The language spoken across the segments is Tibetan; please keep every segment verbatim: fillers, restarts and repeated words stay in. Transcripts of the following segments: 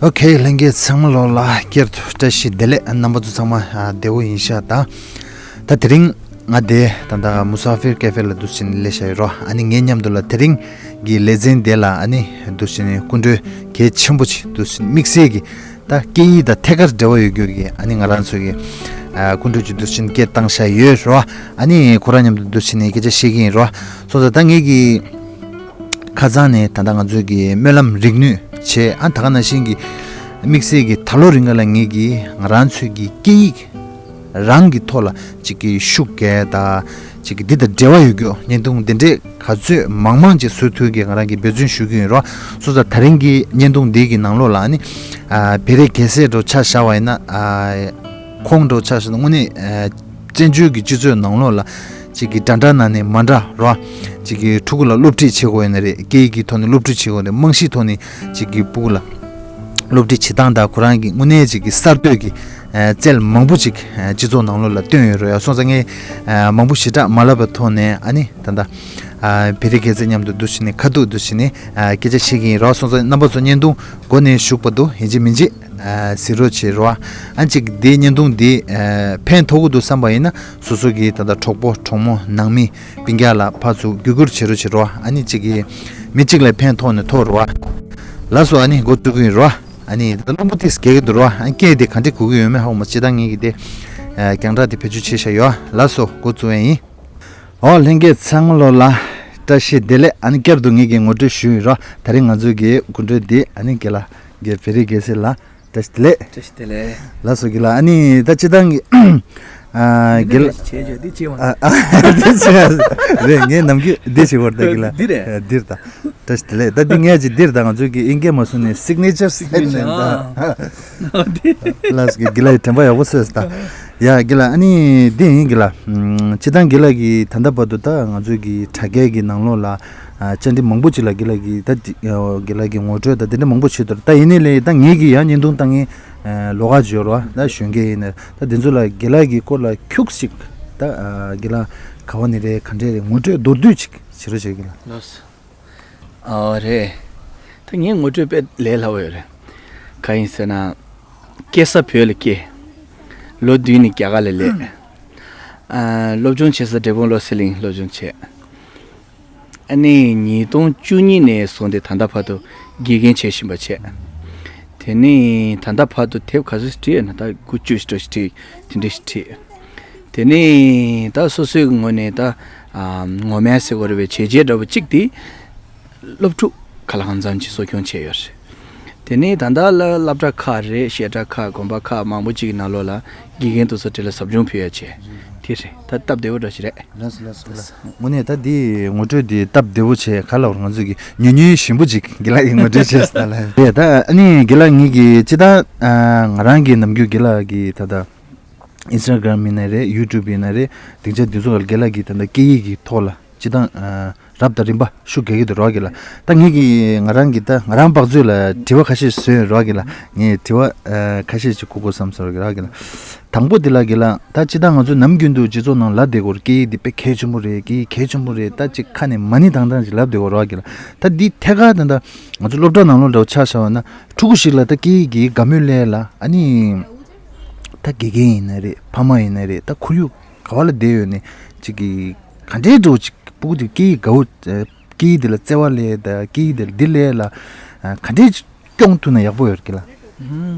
ཨོ་ཁེ། ལྷན་རྒྱས་ཚང་མ་ལོ་ལ་བསྐྱར་དུ་བཀྲ་ཤིས་བདེ་ལེགས། རྣམ་པ་ཚོ་ཚང་མ་ཨ་བདེ་བོ་ཡིན་ཤག་ད་ད་དེ་རིང་ང་དེ་ད་ད་མུ་ས་ཧྥིར་ཀེ་ཧྥེ་ལ་འདུག་ཕྱིན་སླེབས་བཞག་ཡོད་རོ། ཨ་ནི་ངའི་མཉམ་དུ་ལ་དེ་རིང་གི་ལེ་ཚན་དེ་ལ་ཨ་ནི་འདུག་ཕྱིན་སྐུ་མགྲོན་གལ་ཆེན་པོ་ཅིག་འདུག་ཕྱིན་དམིགས་བསལ་གྱི་ད་སྐད་ཡིག་དང་ཐད་ཀར་འབྲེལ་བ་ཡོད་རྒྱུ་གི་ཨ་ནི་ང་རང་ཚོ་གི་ཨ་སྐུ་མགྲོན་ཅིག་འདུག་ཕྱིན་སྐད་བཏང་བཞག་ཡོད་རོ། ཨ་ནི་ཁོ་རང་མཉམ་དུ་འདུག་ཕྱིན་ནས་སྐད་ཆ་བཤད་ཀྱི་ཡིན་རོ། སོང་ཙང་ད་ངས་གི་ཁ་སང་ནས་ད་ལྟ་ང་ཚོའི་གི་སྨོན་ལམ་རིག་ནུས་བྱས། ཨ་ད་ག་ནང་བཞིན་གི་དམིགས་བསལ་གི་ད་ལོ་རིང་ག་ལ་ངེད་ཀྱིས་ང་རང་ཚོའི་གི་སྐད་ཡིག་རང་གི་ཐོག་ལ་ཅིག་གི་ཤུགས་རྒྱག་དང་ཅིག་གི་འདི་དང་འབྲེལ་བ་ཡོད་རྒྱུ་བརྙན་ཐུང་འདི་འདྲས་ག་ཚོད་མང་མང་ཅིག་བཟོ་ཐུབ་གི་ང་རང་གི་འབད་བརྩོན་ཞུ་གི་ཡིན་རོ། སོང་ཙང་ད་རིང་གི་བརྙན་ཐུང་འདི་གི་ནང་ལོགས་ལ་ཨ་ནི་ཨ་བེ་རི་རྒྱལ་སྲས་འདྲ་ཆ་བཞག་པ་ཡིན་ན་ཨ་ཁོང་འདྲ་ཆ་བཞག་ན་དངོས་གནས་ཨ་བཙན་བྱོལ་གྱི་སྤྱི་ཚོགས་ནང་ལོགས་ལ་ཅིག་གི་འདྲ་འདྲ་ན་ནས་མ་འདྲ་རོ། ཅིག་གི་ཕྲུ་གུ་ལ་སློབ་ཁྲིད་བྱེད་དགོས་ཡོད་ན་རེད། སྐད་ཡིག་གི་ཐོག་ནས་སློབ་ཁྲིད་བྱེད་དགོས་རེད། རྨང་གཞིའི་ཐོག་ནས་ཅིག་གི་ཕྲུ་གུ་ལ་སློབ་ཁྲིད་བྱེད་སྟངས་དང་ཁོ་རང་གི་དངོས་གནས་ཅིག་གི་གསར་གཏོད་ཀྱི་ཨ་རྩལ་མང་པོ་ཅིག་ཨ་སྤྱི་ཚོགས་ནང་ལོགས་ལ་བཏོན་ཡོད་རོ། ཡ་སོང་ཙང་ངས་ཨ་མང་པོ་ཞེ་དྲག་མ་ལབ་པའི་ཐོག་ནས་ཨ་ནི་ད་ལྟ་ཨ་བེ་རི་རྒྱལ་སྲས་མཉམ་དུ་འདུག་ཕྱིན་ནས་ཁ་ཐུག་འདུག་ཕྱིན་ནས་ཨ་སྐད་ཆ་བཤད་ཀྱི་ཡིན་རོ། སོང་ཙང་རྣམ་པ་ཚོ་བརྙན་ཐུང་འགོ་ནས་གཞུག་བར་དུ་ཡིན་གཅིག་མིན་གཅིག་ཨ་གཟིགས་རོགས་བྱེད་རོགས། ཨ་ཅིག་འདི་བརྙན་ཐུང་འདི་ཨ་ཕན་ཐོགས་ཀྱི་འདུག་བསམ་པ་ཡིན་ན་སོ་སོ་གི་ད་ལྟ་གྲོགས་པོ་གྲོགས་མོ་ནང་མི་སྤུན་ཀྱག་ལ་ཕར་ཚུར་བརྒྱུད་བསྐུར་བྱེད་རོགས་བྱེད་རོགས། ཨ་ནི་ཅིག་གི་མི་གཅིག་ལ་ཕན་ཐོགས་ནས་ཐོགས་རོགས། ལགས་སོ། ཨ་ནི་འགོ་བཙུགས་ཀྱི་ཡིན་རོགས། ཨ་ནི་ད་ལྟ་རླུང་བུ་ཏིས་རྒྱག་གི་འདུག་རོགས། ཨ་སྐད་དེ་ག་འདྲས་གོ་གི་ཡོད་མེད་ཧ་གོ་མ། སྤྱིར་བཏང་ངེད་ཀྱི་དེ་ཨ་རྒྱང་བསྒྲགས་དེ་བེད་སྤྱོད་བྱས་བཞག་ཡོད། ལགས་སོ། འགོ་བཙུགས་ཡས་ཡིན། ཨོ་ལྷན་རྒྱས་ཚང་མ་ལོ་ལ་བཀྲ་ཤིས་བདེ་ལེགས། ཨ་ནི་བསྐྱར་དུ་ངེད་ཀྱིས་ངོ་སྤྲོད་ཞུས་ཡིན་རོགས། ད་རིང་ང་ཚོའི་གི་སྐུ་མགྲོན་འདི་ཨ་ནི་དགེ་ལགས་དགེ་བེ་རི་རྒྱལ་སྲས་ལགས། བཀྲ་ཤིས་བདེ་ལེགས། བཀྲ་ཤིས་བདེ་ལེགས། ལགས་སོ་དགེ་ལགས། ཨ་ནི་ད་སྤྱིར་བཏང་གི་ཨ་འདི་དགེ་ལགས་བྱས་བྱས་འདི་བྱས་བ། ཨ་ཨ་འདི་བྱས་རེད། ངའི་ནམ་རྒྱུན་འདི་བྱེད་བར་ད་དགེ་ལགས། འདི་རེད། ཨ་འདིར་ད་བཀྲ་ཤིས་བདེ་ལེགས། ད་འདི་ངས་ཅིག་འདིར་ད་ང་ཚོའི་གི་ཨིན་སྐད་མ་སོང་ནས་སིག་ནེ་ཅར་ཟེར་ནས་ད། ཨ་འདི། ལགས་སོ་དགེ་ལགས་ཀྱིས་དྲན་པ་ཡག་པོ་བཟོས་ད། ཡ་དགེ་ལགས། ཨ་ནི་འདི་ཡིན་དགེ་ལགས། ཨམ་སྤྱིར་བཏང་དགེ་ལགས་ཀྱིས་ད་ལྟ་བར་དུ་ད་ང་ཚོའི་གི་དྲ་རྒྱའི་གི་ནང་ལོགས་ལ་ཨ་བཅར་འདྲི་མང་པོ་ཅིག་ལ་དགེ་ལགས་ཀྱིས་ད་དེ་ཨ་དགེ་ལགས་ཀྱི་ངོ་སྤྲོད་ད་དེ་འདྲ་མང་པོ་བྱས་འདུག་ད་ཡིན་ནའི་ལས་ད་ངེད་ཀྱིས་ཡང་བརྙན་ཐུང་བཏང་མཁན་ཨ་ལོགས་ཀ་འབྱོར་བ་ད་གཞོན་སྐྱེས་ཡིན་ན་ད་དེ་ཚོ་ལ་དགེ་ལགས་ཀྱི་སྐོར་ལ་ཁྱུག་ཅིག་ད་ཨ་དགེ་ལགས་ག་བ་ནས་རེད་ག་འདྲས་རེད་ངོ་སྤྲོད་མདོར་བསྡུས་ཅིག་བྱེད་རོགས་བྱེད་དགེ་ལགས། ལགས་སོ། ཨོ་རེད། ད་ངའི་ངོ་སྤྲོད་དཔེ་ལས་སླ་བོ་ཡོད་རེད། ག་ཡིན་ཟེར་ན། སྐྱེས་ས་བོད་ལ་སྐྱེས། ལོ་བདུན་ནས་རྒྱ་གར་ལ་སླེབས། ཨ་སློབ་སྦྱོང་བྱེད་ས་འབྲས་སྤུངས་བློ་གསལ་གླིང་སློབ་སྦྱོང་བྱས། ཨ་ནི་ཉིས་སྟོང་བཅུ་གཉིས་ནས་བཟུང་སྟེ་ད་ལྟ་བར་དུ་དགེ་རྒན་བྱེད་བཞིན་པ་བྱས། དེ་ནས་ད་ལྟ་བར་དུ་དེབ་ག་ཚོད་ཅིག་བྲིས་ཡོད་ན་ད་དགུ་བཅུ་ཞིག་འདྲ་ཞིག་བྲིས་དེ་འདྲ་ཞིག་བྲིས། དེ་ནས་ད་སོ་སོའི་ངོས་ནས་ད་ཨ་ངོ་མ་ཟེར་དགོས་རེད་པས་བྱས་རྗེས་འདྲ་པོ་གཅིག་དེ། སློབ་ཕྲུག་ཁ་ལག་གང་འཚམ་ཅིག་གསོ་སྐྱོང་བྱས་ཡོད་རེད། དེ་ནས་ད་ལྟ་ལ་སློབ་གྲྭ་ཁག་རེད། བཤད་གྲྭ་ཁག་དགོན་པ་ཁག་མང་པོ་ཅིག་གི་ནང་ལོགས་ལ་དགེ་རྒན་དེ་ཚོ་དེ་ལ་ཟབ་སྦྱོང་ཕུལ་ཡ་བྱས། དེ་རེད། ད་སྟབས་བདེ་བོ་འདྲ་ཞིག་རེད། ལགས་སོ་ལགས་སོ་ལགས་སོ། དངོས་གནས་ད་འདི་ངོ་སྤྲོད་འདི་སྟབས་བདེ་བོ་བྱས་ག་ལ་བར་ང་ཚོ་གི་ཉུང་ཉུང་ཞིམ་པོ་ཅིག་དགེ་ལགས་ཀྱིས་ངོ་སྤྲོད་བྱས་སོང་ད་ལ། རེད་ད། ཨ་ནི་དགེ་ལགས་ངེད་ཀྱི་ཅི་ད་ང་རང་གི་ནམ་རྒྱུན་དགེ་ལགས་ཀྱི་ད་ད་ཨིན་སི་ཊ་གྷ་རམ་ཡིན་ན་རེད། ཡུ་ཊུབ་ཡིན་ན་རེད། སྡིངས་ཆ་འདི་ཚོ་ལ་དགེ་ལགས་ཀྱིས་ད་ལྟ་སྐད་ཡིག་གི་ཐོག་ལ་སྤྱིར་བཏང་ཨ་རབ་དང་རིམ་པ་ཤུགས་རྒྱག་གི་འདུག་རོགས་དགེ་ལགས། ད་ངེད་ཀྱིས་ང་རང་གི་ད་ང་རང་བག་ཚོད་ལ་དྲི་བ་ཁ་ཤས་བཟོས་ཡོད་རོགས་དགེ་ལགས། ངས་དྲི་བ་ཨ་ཁ་ཤས་ཅིག་བཀོད་དགོས་བསམ་སོང་རོགས་དགེ་ལགས། དང་པོ་དེ་ལ་དགེ་ལགས། ད་སྤྱིར་བཏང་ང་ཚོ་ནམ་རྒྱུན་དུ་སྤྱི་ཚོགས་ནང་ལབ་བསྡད་ཀྱི་ཡོད་རེད། སྐད་ཡིག་འདི་དཔེ་གལ་ཆེན་པོ་རེད། སྐད་ཡིག་གལ་ཆེན་པོ་རེད། ད་ཅིག་ཁ་ནས་མ་ཎི་བཏང་བཏང་ཅིག་ལབ་བསྡད་ཀྱི་ཡོད་རོགས་དགེ་ལགས། ད་འདི་ཐད་ཀར་ད་ད་ང་ཚོ་སློབ་གྲྭ་ནང་ལོགས་འདྲ་བོ་ཆ་བཞག་པ་ན་ཕྲུ་གུ་ཞིག་ལ་ད་སྐད་ཡིག་གི་དགའ་མོས་སླེབས་ལ་ཨ་ནི། ད་དགེ་རྒན་ཡིན་ན་རེད། ཕ་མ་ཡིན་ན་རེད། ད་ཁོར་ཡུག་ག་བ་ལ་བསྡད་ཡོད་ནས་ཅིག་གི་ག་འདྲའི་འགྲོ་ཅིག་ཕྲུ་གུ་དེ་སྐད་ཡིག་དགའ་བོ་སྐད་ཡིག་དེ་ལ་བརྩེ་བ་སླེབས་ད་སྐད་ཡིག་དེ་ལ་འདི་སླེབས་ལ་ག་འདྲའི་སྐྱོང་ཐུབ་ན་ཡག་པོ་ཡོད་རེད་དགེ་ལགས།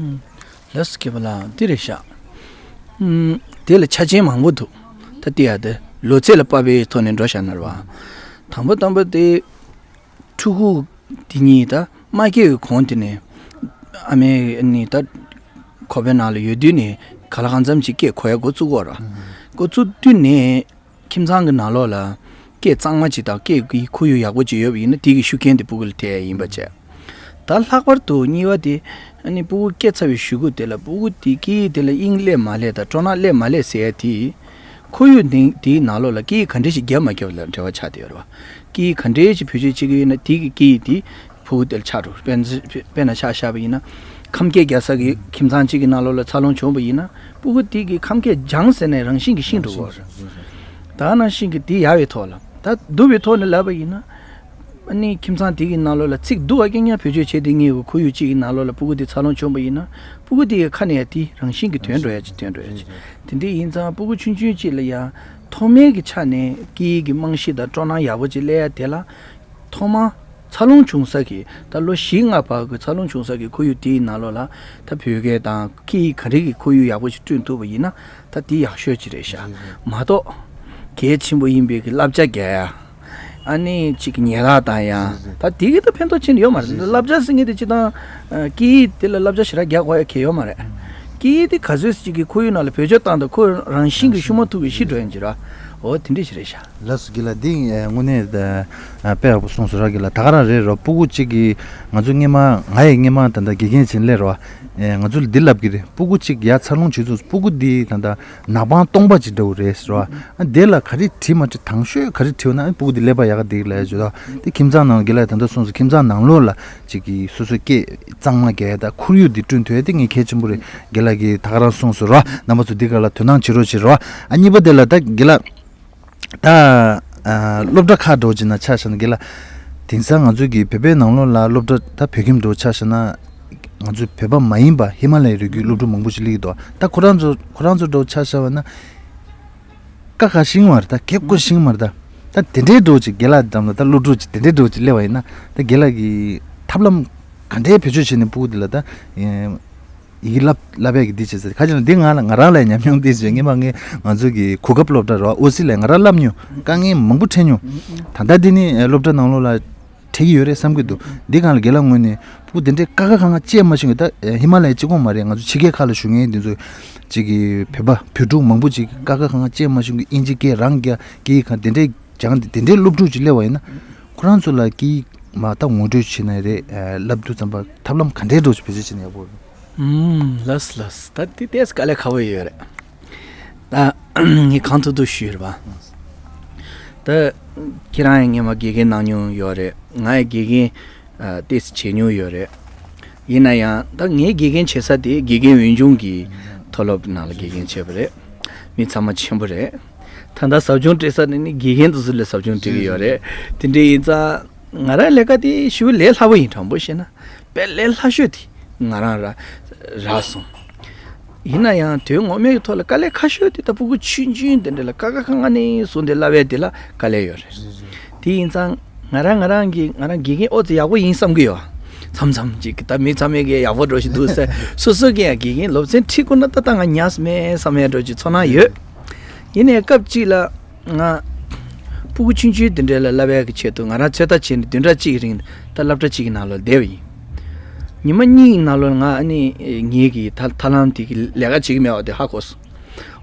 ལགས་སོ་མཁས་པ་ལགས་འདི་རེད་ཤག་དེ་ལ་ཆ་རྐྱེན་མང་པོ་འདུག་ད་ལྟ་ཡ་དེ་ལོ་ཚད་ལ་དཔག་པའི་ཐོག་ནས་འགྲོ་བཞག་ན་རེད་བ། དང་པོ་དང་པོ་དེ། ཕྲུ་གུ་དེ་གཉིས་ད་མ་སྐྱེས་པའི་གོང་དེ་ནས་ཨ་མའི་ནི་ད་ཁོག་པའི་ནང་ལ་ཡོད་དུས་ནས་ག་ལ་གང་འཚམ་ཅིག་སྐད་གོ་ཡ་འགོ་བཙུགས་ཀྱི་ཡོད་རེད། འགོ་བཙུགས་དུས་ནས་ཁྱིམ་ཚང་གི་ནང་ལོགས་ལ་སྐད་གཙང་མ་ཅིག་དང་སྐད་ཀྱི་ཁོར་ཡུག་ཡག་པོ་ཅིག་ཡོད་པ་ཡིན་ན་དེ་གི་ཤུགས་རྐྱེན་དེ་ཕྲུ་གུ་ལ་ཐེབས་ཡ་ཡིན་པ་བྱས། ད་ལྷག་པར་དུ་གཉིས་པ་དེ་ཨ་ནི་ཕྲུ་གུ་སྐྱེས་ཚར་བའི་གཞུག་གུ་དེ་ལ་ཕྲུ་གུ་དེ་སྐད་དེ་ལ་དབྱིངས་སླེབས་མ་སླེབས་དང་སྤྲོ་སྣང་སླེབས་མ་སླེབས་ཟེར་ཡ་དེ། ཁོར་ཡུག་འདི་འདིའི་ནང་ལོགས་ལ་སྐད་ཡིག་ག་འདྲས་ཞིག་རྒྱབ་མ་རྒྱབ་ལ་འབྲེལ་བ་ཆགས་བསྡད་ཡོད་རེད་བ། སྐད་ཡིག་ག་འདྲས་ཞིག་བེད་སྤྱོད་བྱེད་ཀྱི་ཡོད་ན་དེ་གི་སྐད་ཡིག་དེ་ཕྲུ་གུ་དེར་ཆགས་འགྲོ། དཔེར་ན་དཔེར་ན་ཆ་བཞག་པ་ཡིན་ན། ཁམས་སྐད་རྒྱག་ས་གི་ཁྱིམ་ཚང་གཅིག་གི་ནང་ལོགས་ལ་འཚར་ལོངས་བྱུང་བ་ཡིན་ན་ཕྲུ་གུ་དེ་གི་ཁམས་སྐད་སྦྱངས་ཟེར་ནས་རང་བཞིན་གྱིས་ཤེས་འགྲོ་གི་ཡོད་རེད། ད་ནང་བཞིན་གྱི་དེ་ཡག་པའི་ཐོག་ལ་ད་སྡུག་པའི་ཐོག་ནས་ལབ་པ་ཡིན་ན། ཨ་ནི་ཁྱིམ་ཚང་དེ་གི་ནང་ལོགས་ལ་ཚིག་སྡུག་པ་རྐྱང་རྐྱང་བེད་སྤྱོད་བྱས་ཏེ་ཉེ་བའི་ཁོར་ཡུག་ཅིག་གི་ནང་ལོགས་ལ་སྤུ་གུ་དེ་འཚར་ལོངས་བྱུང་བ་ཡིན་ན། སྤུ་གུ་དེ་གི་ཁ་ནས་ཡང་དེ་རང་བཞིན་གྱིས་ཐོན་འགྲོ་ཡ་ཅིག་ཐོན་འགྲོ་ཡ་ཅིག་དེ་འདྲ་ཡིན་ཙང་སྤུ་གུ་ཆུང་ཆུང་ཅིག་ལ་ཡང་ཐོག་མའི་གི་ཆ་ནས་སྐད་ཡིག་གི་རྨང་གཞི་དང་སྤྲོ་སྣང་ཡག་པོ་ཅིག་སླེབས་ཡ་དེ་ལ། ཐོག་མ་འཚར་ལོངས་བྱུང་ས་གི་ད་ལོ་བཞི་ལྔ་བར་གི་འཚར་ལོངས་བྱུང་ས་གི་ཁོར་ཡུག་དེའི་ནང་ལོགས་ལ་ད་བོད་སྐད་དང་སྐད་ཡིག་ག་རེ་གི་ཁོར་ཡུག་ཡག་པོ་ཞིག་བསྐྲུན་ཐུབ་པ་ཡིན་ན་ད་དེ་ཡག་ཤོས་ཅིག་རེད་ཤག་མ་གཏོགས་གལ་ཆེན་པོ་ཡིན་པའི་གི་བསླབ་བྱ་རྒྱག་ཡ། ཨ་ནི་གཅིག་གི་ཉེས་རག་བཏང་ཡ། ད་དེ་གི་ད་ཕན་ཐོགས་ཅི་ཡང་ཡོད་མ་རེད། བསླབ་བྱ་ཟེར་མཁན་དེ་སྤྱིར་བཏང་སྐད་ཡིག་དེ་ལ་བསླབ་བྱ་ཞེ་དྲག་རྒྱག་དགོས་ཡ་གལ་ཡོད་མ་རེད། སྐད་ཡིག་དེ་ག་ཚོད་ཅིག་གི་ཁོར་ཡུག་ནང་ལ་བེད་སྤྱོད་བཏང་དང་ཁོ་རང་བཞིན་གྱིས་ཤུགས་མ་ཐུག་གི་ཤི་འགྲོ་ཡ་ཅིག་ར། འོ་དེ་འདྲ་ཞིག་རེད་ཤག་ལགས་སོ། དགེ་ལགས་འདི་ཨ་དངོས་གནས་ཨ་དཔེ་ཡག་པོ་གསུངས་སོང་ར། དགེ་ལགས་ད་ག་རང་རེད་རོ། སྤུ་གུ་གཅིག་གིས་ང་ཚོ་སྔོན་མ་ང་ཡི་སྔོན་མ་ད་ལྟ་དགེ་རྒན་བྱས་ནས་སླེབས་རོ། ཨེ་ང་ཚོ་ལ་འདི་ལབ་ཀྱི་རེད། སྤུ་གུ་གཅིག་ཡར་འཚར་ལོངས་བྱེད་ཚུལ་སྤུ་གུ་འདི་ད་ལྟ་ནག་པང་སྟོང་པ་ཅིག་འདྲ་བོ་རེད་ཟེར་རོ། ཨ་དེ་ལ་ག་རེ་བྲིས་མ་བྲིས་དང་ཤོས་ག་རེ་བྲིས་ན་ཨ་སྤུ་གུ་འདི་ཀླད་པ་ཡག་ག་འདུག་ལབ་ཡ་བརྗོད་དོ། དེ་ཁྱིམ་ཚང་ནང་དགེ་ལགས་ད་ལྟ་གསུངས་སོང་། ཁྱིམ་ཚང་ནང་ལོགས་ལ་གཅིག་གིས་སོ་སོའི་སྐད་གཙང་མ་རྒྱག་ཡ་ད་ཁོར་ཡུག་འདི་བསྐྲུན་ཐུབ་ཡ་དེ་ངས་གལ་ཆེན་པོ་རེད། དགེ་ལགས་ཀྱིས་ད་ག་རང་གསུངས་སོང་རོ། རྣམ་པ་ཚོ་འདི་ག་ལ་དོ་སྣང་བྱེད་རོགས་བྱེད་རོ། ཨ་གཉིས་པ་དེ་ལ་ད་དགེ་ལགས། ད་ཨ་སློབ་གྲྭ་ཁག་འགྲོ་བྱས་ན་ཆ་བཞག་ན་དགེ་ལགས། དེང་སང་ང་ཚོ་གི་བོད་པའི་ནང་ལོགས་ལ་སློབ་གྲྭ་ད་བོད་ཁྱིམ་འགྲོ་ཆ་བཞག་ན། ང་ཚོ་བོད་པ་མ་ཡིན་པ་ཧི་མ་ལ་ཡའི་རི་རྒྱུད་སློབ་ཕྲུག་མང་པོ་ཞིག་སླེབས་ཀྱི་འདུག་ད་ཁོ་རང་ཚོ་ཁོ་རང་ཚོ་འགྲོ་ཆ་བཞག་པ་ན། ཀ་ཁ་ཤེས་མ་རེད། ད་ཁེབ་ཀོ་ཤེས་མ་རེད། ད་ད་དེ་འདྲའི་འགྲོ་ཅིག་དགེ་ལགས་འགྲམ་ལ་ད་སློབ་ཕྲུག་ཅིག་དེ་འདྲའི་འགྲོ་ཅིག་སླེབས་པ་ཡིན་ན། ད་དགེ་ལགས་ཀྱི་ཐབས་ལམ་ག་འདྲའི་བེད་སྤྱོད་བྱས་ནས་སྤུ་གུ་དེ་ལ་ད། ཡི་གེ་བསླབ་བསླབ་ཡག་གི་འདི་བྱེད་ཚེ་ཁ་ཅིག་ལ་འདི་ང་ལ་ང་རང་ལ་ཉམས་མྱོང་འདི་བྱེད། ངེས་པ་ངས་ང་ཚོ་གི་གོ་སྐབས་སློབ་གྲྭ་ར་ཨོ་སི་ལ་ང་རང་བསླབ་མྱོང་། དཀའ་ངལ་མང་པོ་འཕྲད་མྱོང་། ད་ལྟ་འདི་ནི་སློབ་གྲྭ་ནང་ལོགས་ལ་འཕྲད་ཀྱི་ཡོད་རེད་བསམ་གྱི་འདུག་འདི་གང་ལ་དགེ་ལགས་ངོས་ནས་སྤུ་གུ་དེ་འདྲའི་ཀ་ཁ་ག་ང་ཅེས་མ་ཤེས་གི་ད་ཧི་མ་ལ་ཡའི་གཅིག་པོ་མ་རེད། ང་ཚོ་ཕྱི་རྒྱལ་ཁག་ལ་བཞུགས་མཁན་འདི་ཚོ་གཅིག་གི་བོད་པ་བོད་ཕྲུག་མང་པོ་ཅིག་ཀ་ཁ་ག་ང་ཅེས་མ་ཤེས་གི་ཨིན་ཇི་སྐད་རང་རྒྱ་སྐད་ཡིག་གང་དེ་འདྲའི་སྦྱངས་ཏེ་དེ་འདྲའི་སློབ་ཕྲུག་ཅིག་སླེབས་པ་ཡིན་ན། ཁོ་རང་ཚོ་ལ་སྐད་ཡིག་མ་ད་ངོ་སྤྲོད་བྱེད་ན་རེད། བསླབ་རྒྱུ་ཙམ་པ་ཐབས་ལམ་ག་འདྲའི་འགྲོ་ཆུ་བེད་སྤྱོད་བྱེད་ན་ཡག་པོ་རེད། ཨུམ་ལགས་ལགས། ད་དེ་ཏོག་ཙམ་དཀའ་ལས་ཁག་པོ་ཡོད་རེད། ད་ངས་གང་ཐུབ་ཐུབ་ཞུས་རེད་པ། ད་ཁྱེད་རང་ཡང་སྔོན་མ་དགེ་རྒན་གནང་མྱོང་ཡོད་རེད། ང་ཡང་དགེ་རྒན་ཨ་ཏོག་ཙམ་བྱས་མྱོང་ཡོད་རེད། ཡིན་ན་ཡང་ད་ངས་དགེ་རྒན་བྱེད་ས་དེ་དགེ་རྒན་འོས་སྦྱོང་གི་མཐོ་སློབ་ནང་ལ་དགེ་རྒན་བྱས་པ་རེད། མི་ཚང་མ་མཁྱེན་པོ་རེད། ད་ལྟ་ཟབ་སྦྱོང་སྤྲད་ས་ནི་ནི་དགེ་རྒན་དེ་ཚོ་ལ་ཟབ་སྦྱོང་སྤྲད་ཀྱི་ཡོད་རེད། དེ་འདྲ་ཡིན་ཙང་ང་རང་ལས་ཀ་དེ་ཞེ་པོ་ལས་སླ་པོ་ཡིན། དྲང་པོ་བཤད་ན་དཔེ་ལས་སླ་ཤོས་དེ་ང་རང་ར་རག་སོང་། ཡིན་ན་ཡང་དོན་ངོ་མའི་ཐོག་ལ་དཀའ་ལས་ཁག་ཤོས་དེ་ད་སྤུ་གུ་ཆུང་ཆུང་དེ་འདྲ་ལ་ཀ་ཁ་ག་ང་ནས་བཟུང་སྟེ་བསླབ་ཡས་དེ་ལ་དཀའ་ལས་ཡོད་རེད། དེ་ཡིན་ཙང་ང་རང་ང་རང་གི་ང་རང་དགེ་རྒན་ཨོ་ཙི་ཡག་པོ་ཡིན་བསམ་གི་ཡོད། མཚམས་མཚམས་ཅིག་ད་མི་ཚང་མས་གི་ཡག་པོ་འགྲོ་ཞིག་འདུག་ཟེར། སོ་སོ་གི་ཡང་དགེ་རྒན་སློབ་ཚན་ཁྲིད་དགོས་ན་ད་ལྟ་ང་ཉམས་མེད་བསམ་ཡས་འགྲོ་ཅིག་ཚོར་སྣང་ཡོད། ཡིན་ནའི་སྐབས་གཅིག་ལ་ང་སྤུ་གུ་ཆུང་ཆུང་དེ་འདྲ་ལ་བསླབ་ཡས་ཀྱི་ཆེད་དུ་ང་རང་ཚོད་ལྟ་བྱས་ནས་བདུན་ཕྲག་གཅིག་གི་རིང་ད་སློབ་གྲྭ་གཅིག་གི་ནང་ལ་བསྡད་པ་ཡིན། ཉི་མ་གཉིས་ཀྱི་ནང་ལོགས་ང་ཨ་ནི་ངེད་ཀྱི་ཐ་ཐབས་ལམ་དེ་གི་ལས་ཀ་བྱེད་ཀྱི་མེད་པ་དེ་ཧ་གོ་སོང་།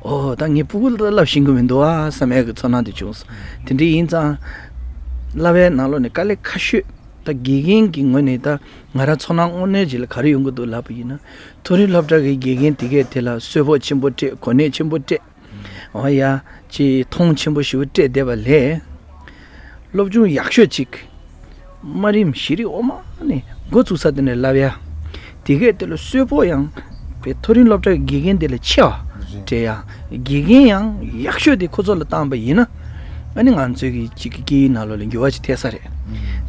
ཨོ་ད་ངས་སྤུ་གུ་ལ་བསླབ་ཤེས་ཀྱི་མི་འདུག་ཨ་བསམ་ཡས་ཀྱི་ཚོར་སྣང་དེ་བྱུང་སོང་། དེ་འདྲ་ཡིན་ཙང་བསླབ་ཡས་ནང་ལོགས་ནས་དཀའ་ལས་ཁག་ཤོས་ད་དགེ་རྒན་གྱི་ངོས་ནས་ད་ང་རང་ཚོར་སྣང་དངོས་གནས་ཅིག་ལ་ག་རེ་ཡོང་གི་འདུག་ལབ་པ་ཡིན་ན། མཐོ་རིམ་སློབ་གྲྭ་གི་དགེ་རྒན་དེ་གས་དེ་ལ་གསོལ་ཕོགས་ཆེན་པོ་སྤྲད། གོ་གནས་ཆེན་པོ་སྤྲད། འོ་ཡ། ཅིག་མཐོང་ཆེན་པོ་ཞེ་པོ་སྤྲད་བསྡད་པ་ལས། སློབ་སྦྱོང་ཡག་ཤོས་ཅིག་དམའ་རིམ་ཤེས་རིག་འོག་མ་ནས་འགོ་བཙུགས་ས་དེ་ནས་བསླབ་ཡ། དེ་གས་དེ་ལ་གསོལ་ཕོགས་ཡང་། པའི་མཐོ་རིམ་སློབ་གྲྭ་གི་དགེ་རྒན་དེ་ལས་ཆེ་བ་སྤྲད་ཡ། དགེ་རྒན་ཡང་ཡག་ཤོས་དེ་ཁོ་ཚོ་ལ་བཏང་པ་ཡིན་ན། ཨ་ནི་ང་ཚོའི་གི་ཅིག་གི་སྐད་ཡིག་ནང་ལོགས་ལ་འགྱུར་བ་ཅིག་ཐེབས་ས་རེད།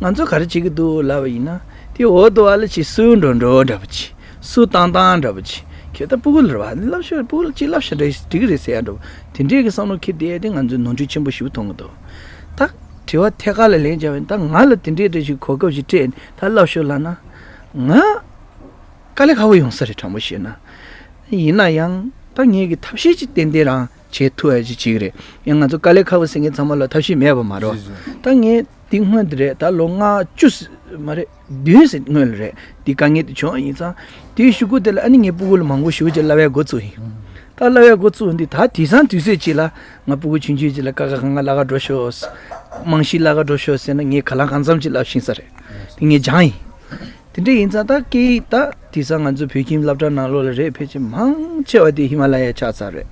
ང་ཚོ་ག་རེ་བྱེད་ཀྱི་འདུག་ལབ་པ་ཡིན་ན། དེ་འོ་དོ་བ་ལ་ཅིག་སུ་འགྲོ་འགྲོ་འདྲ་པོ་ཅིག་སུ་བཏང་བཏང་འདྲ་པོ་ཅིག་ཁྱེད་ད་སྤུ་གུ་ལ་ར་བ་ནི་བསླབ་ཤོག་སྤུ་གུ་ལ་ཅིག་བསླབ་ཤོག་འདྲ་འགྲིག་གི་རེད་ཟེར་ཡ་འདྲ་པོ་དེ་འདྲས་ཀྱི་བསམ་བློ་འཁྱེར་བསྡད་དེ་ང་ཚོས་ནོར་འཁྲུལ་ཆེན་པོ་ཞེ་པོ་མཐོང་གི་འདུག་ད་དྲི་བ་ཐད་ཀར་ལ་ལན་བརྒྱབ་པ་ཡིན། ད་ང་ལ་དེ་འདྲས་འདྲ་ཞིག་གོ་སྐབས་ཤིག་སྤྲད་ནས་ད་བསླབ་ཤོག་ལབ་ན། ང་དཀའ་ལས་ཁག་པོ་ཡོང་ས་རེད་དྲང་པོ་བཤད་ན། ཡིན་ན་ཡང་ད་ངས་ཀྱི་ཐབས་ཤེས་ཅིག་ཏན་ཏན་རང་བྱེད་ཐུབ་ཡ་ཅིག་བྱེད་ཀྱི་རེད། ཡང་ང་ཚོ་དཀའ་ལས་ཁག་པོ་ཟེར་མཁན་ཚང་མ་ལ་ཐབས་ཤེས་མེད་པ་མ་རེད། ད་ངས་འདི་སྔོན་དེ་རེད། ད་ལོ་ལྔ་བཅུ་ཟེར་མ་རེད། བདུན་ཟེར་སྔོན་ལ་རེད། འདི་དཀའ་ངལ་དེ་བྱུང་བ་ཡིན་ཙང་། དེའི་གཞུག་གུ་དེ་ལ་ཨ་ནི་ངས་སྤུ་གུ་ལ་མང་པོ་ཞེ་པོ་ཅིག་བསླབ་ཡ་འགོ་བཙུགས་ཡིན། ད་བསླབ་ཡ་འགོ་བཙུགས་འདི་ད་དེང་སང་དུས་ཚོད་ཅིག་ལ་ང་སྤུ་གུ་ཆུང་ཆུང་ཅིག་ལ་ཀ་ཁ་ག་ང་བསླབ་ག་འགྲོ་ཤོག་རྨང་གཞི་བསླབ་ག་འགྲོ་ཤོག་ཟེར་ན་ངས་ག་ལ་གང་འཚམ་ཅིག་བསླབ་ཤེས་ས་རེད། དེ་ངས་སྦྱངས་ཡིན། དེ་འདྲ་ཡིན་ཙང་ད་སྐད་ཡིག་ད་དེང་སང་ང་ཚོ་བོད་ཁྱིམ་སློབ་གྲྭ་ནང་ལོགས་ལ་རེད། ཕལ་ཆེར་མང་ཆེ་བ་དེ་ཧི་མ་ལ་ཡ་ཆགས་ཚར་རེད།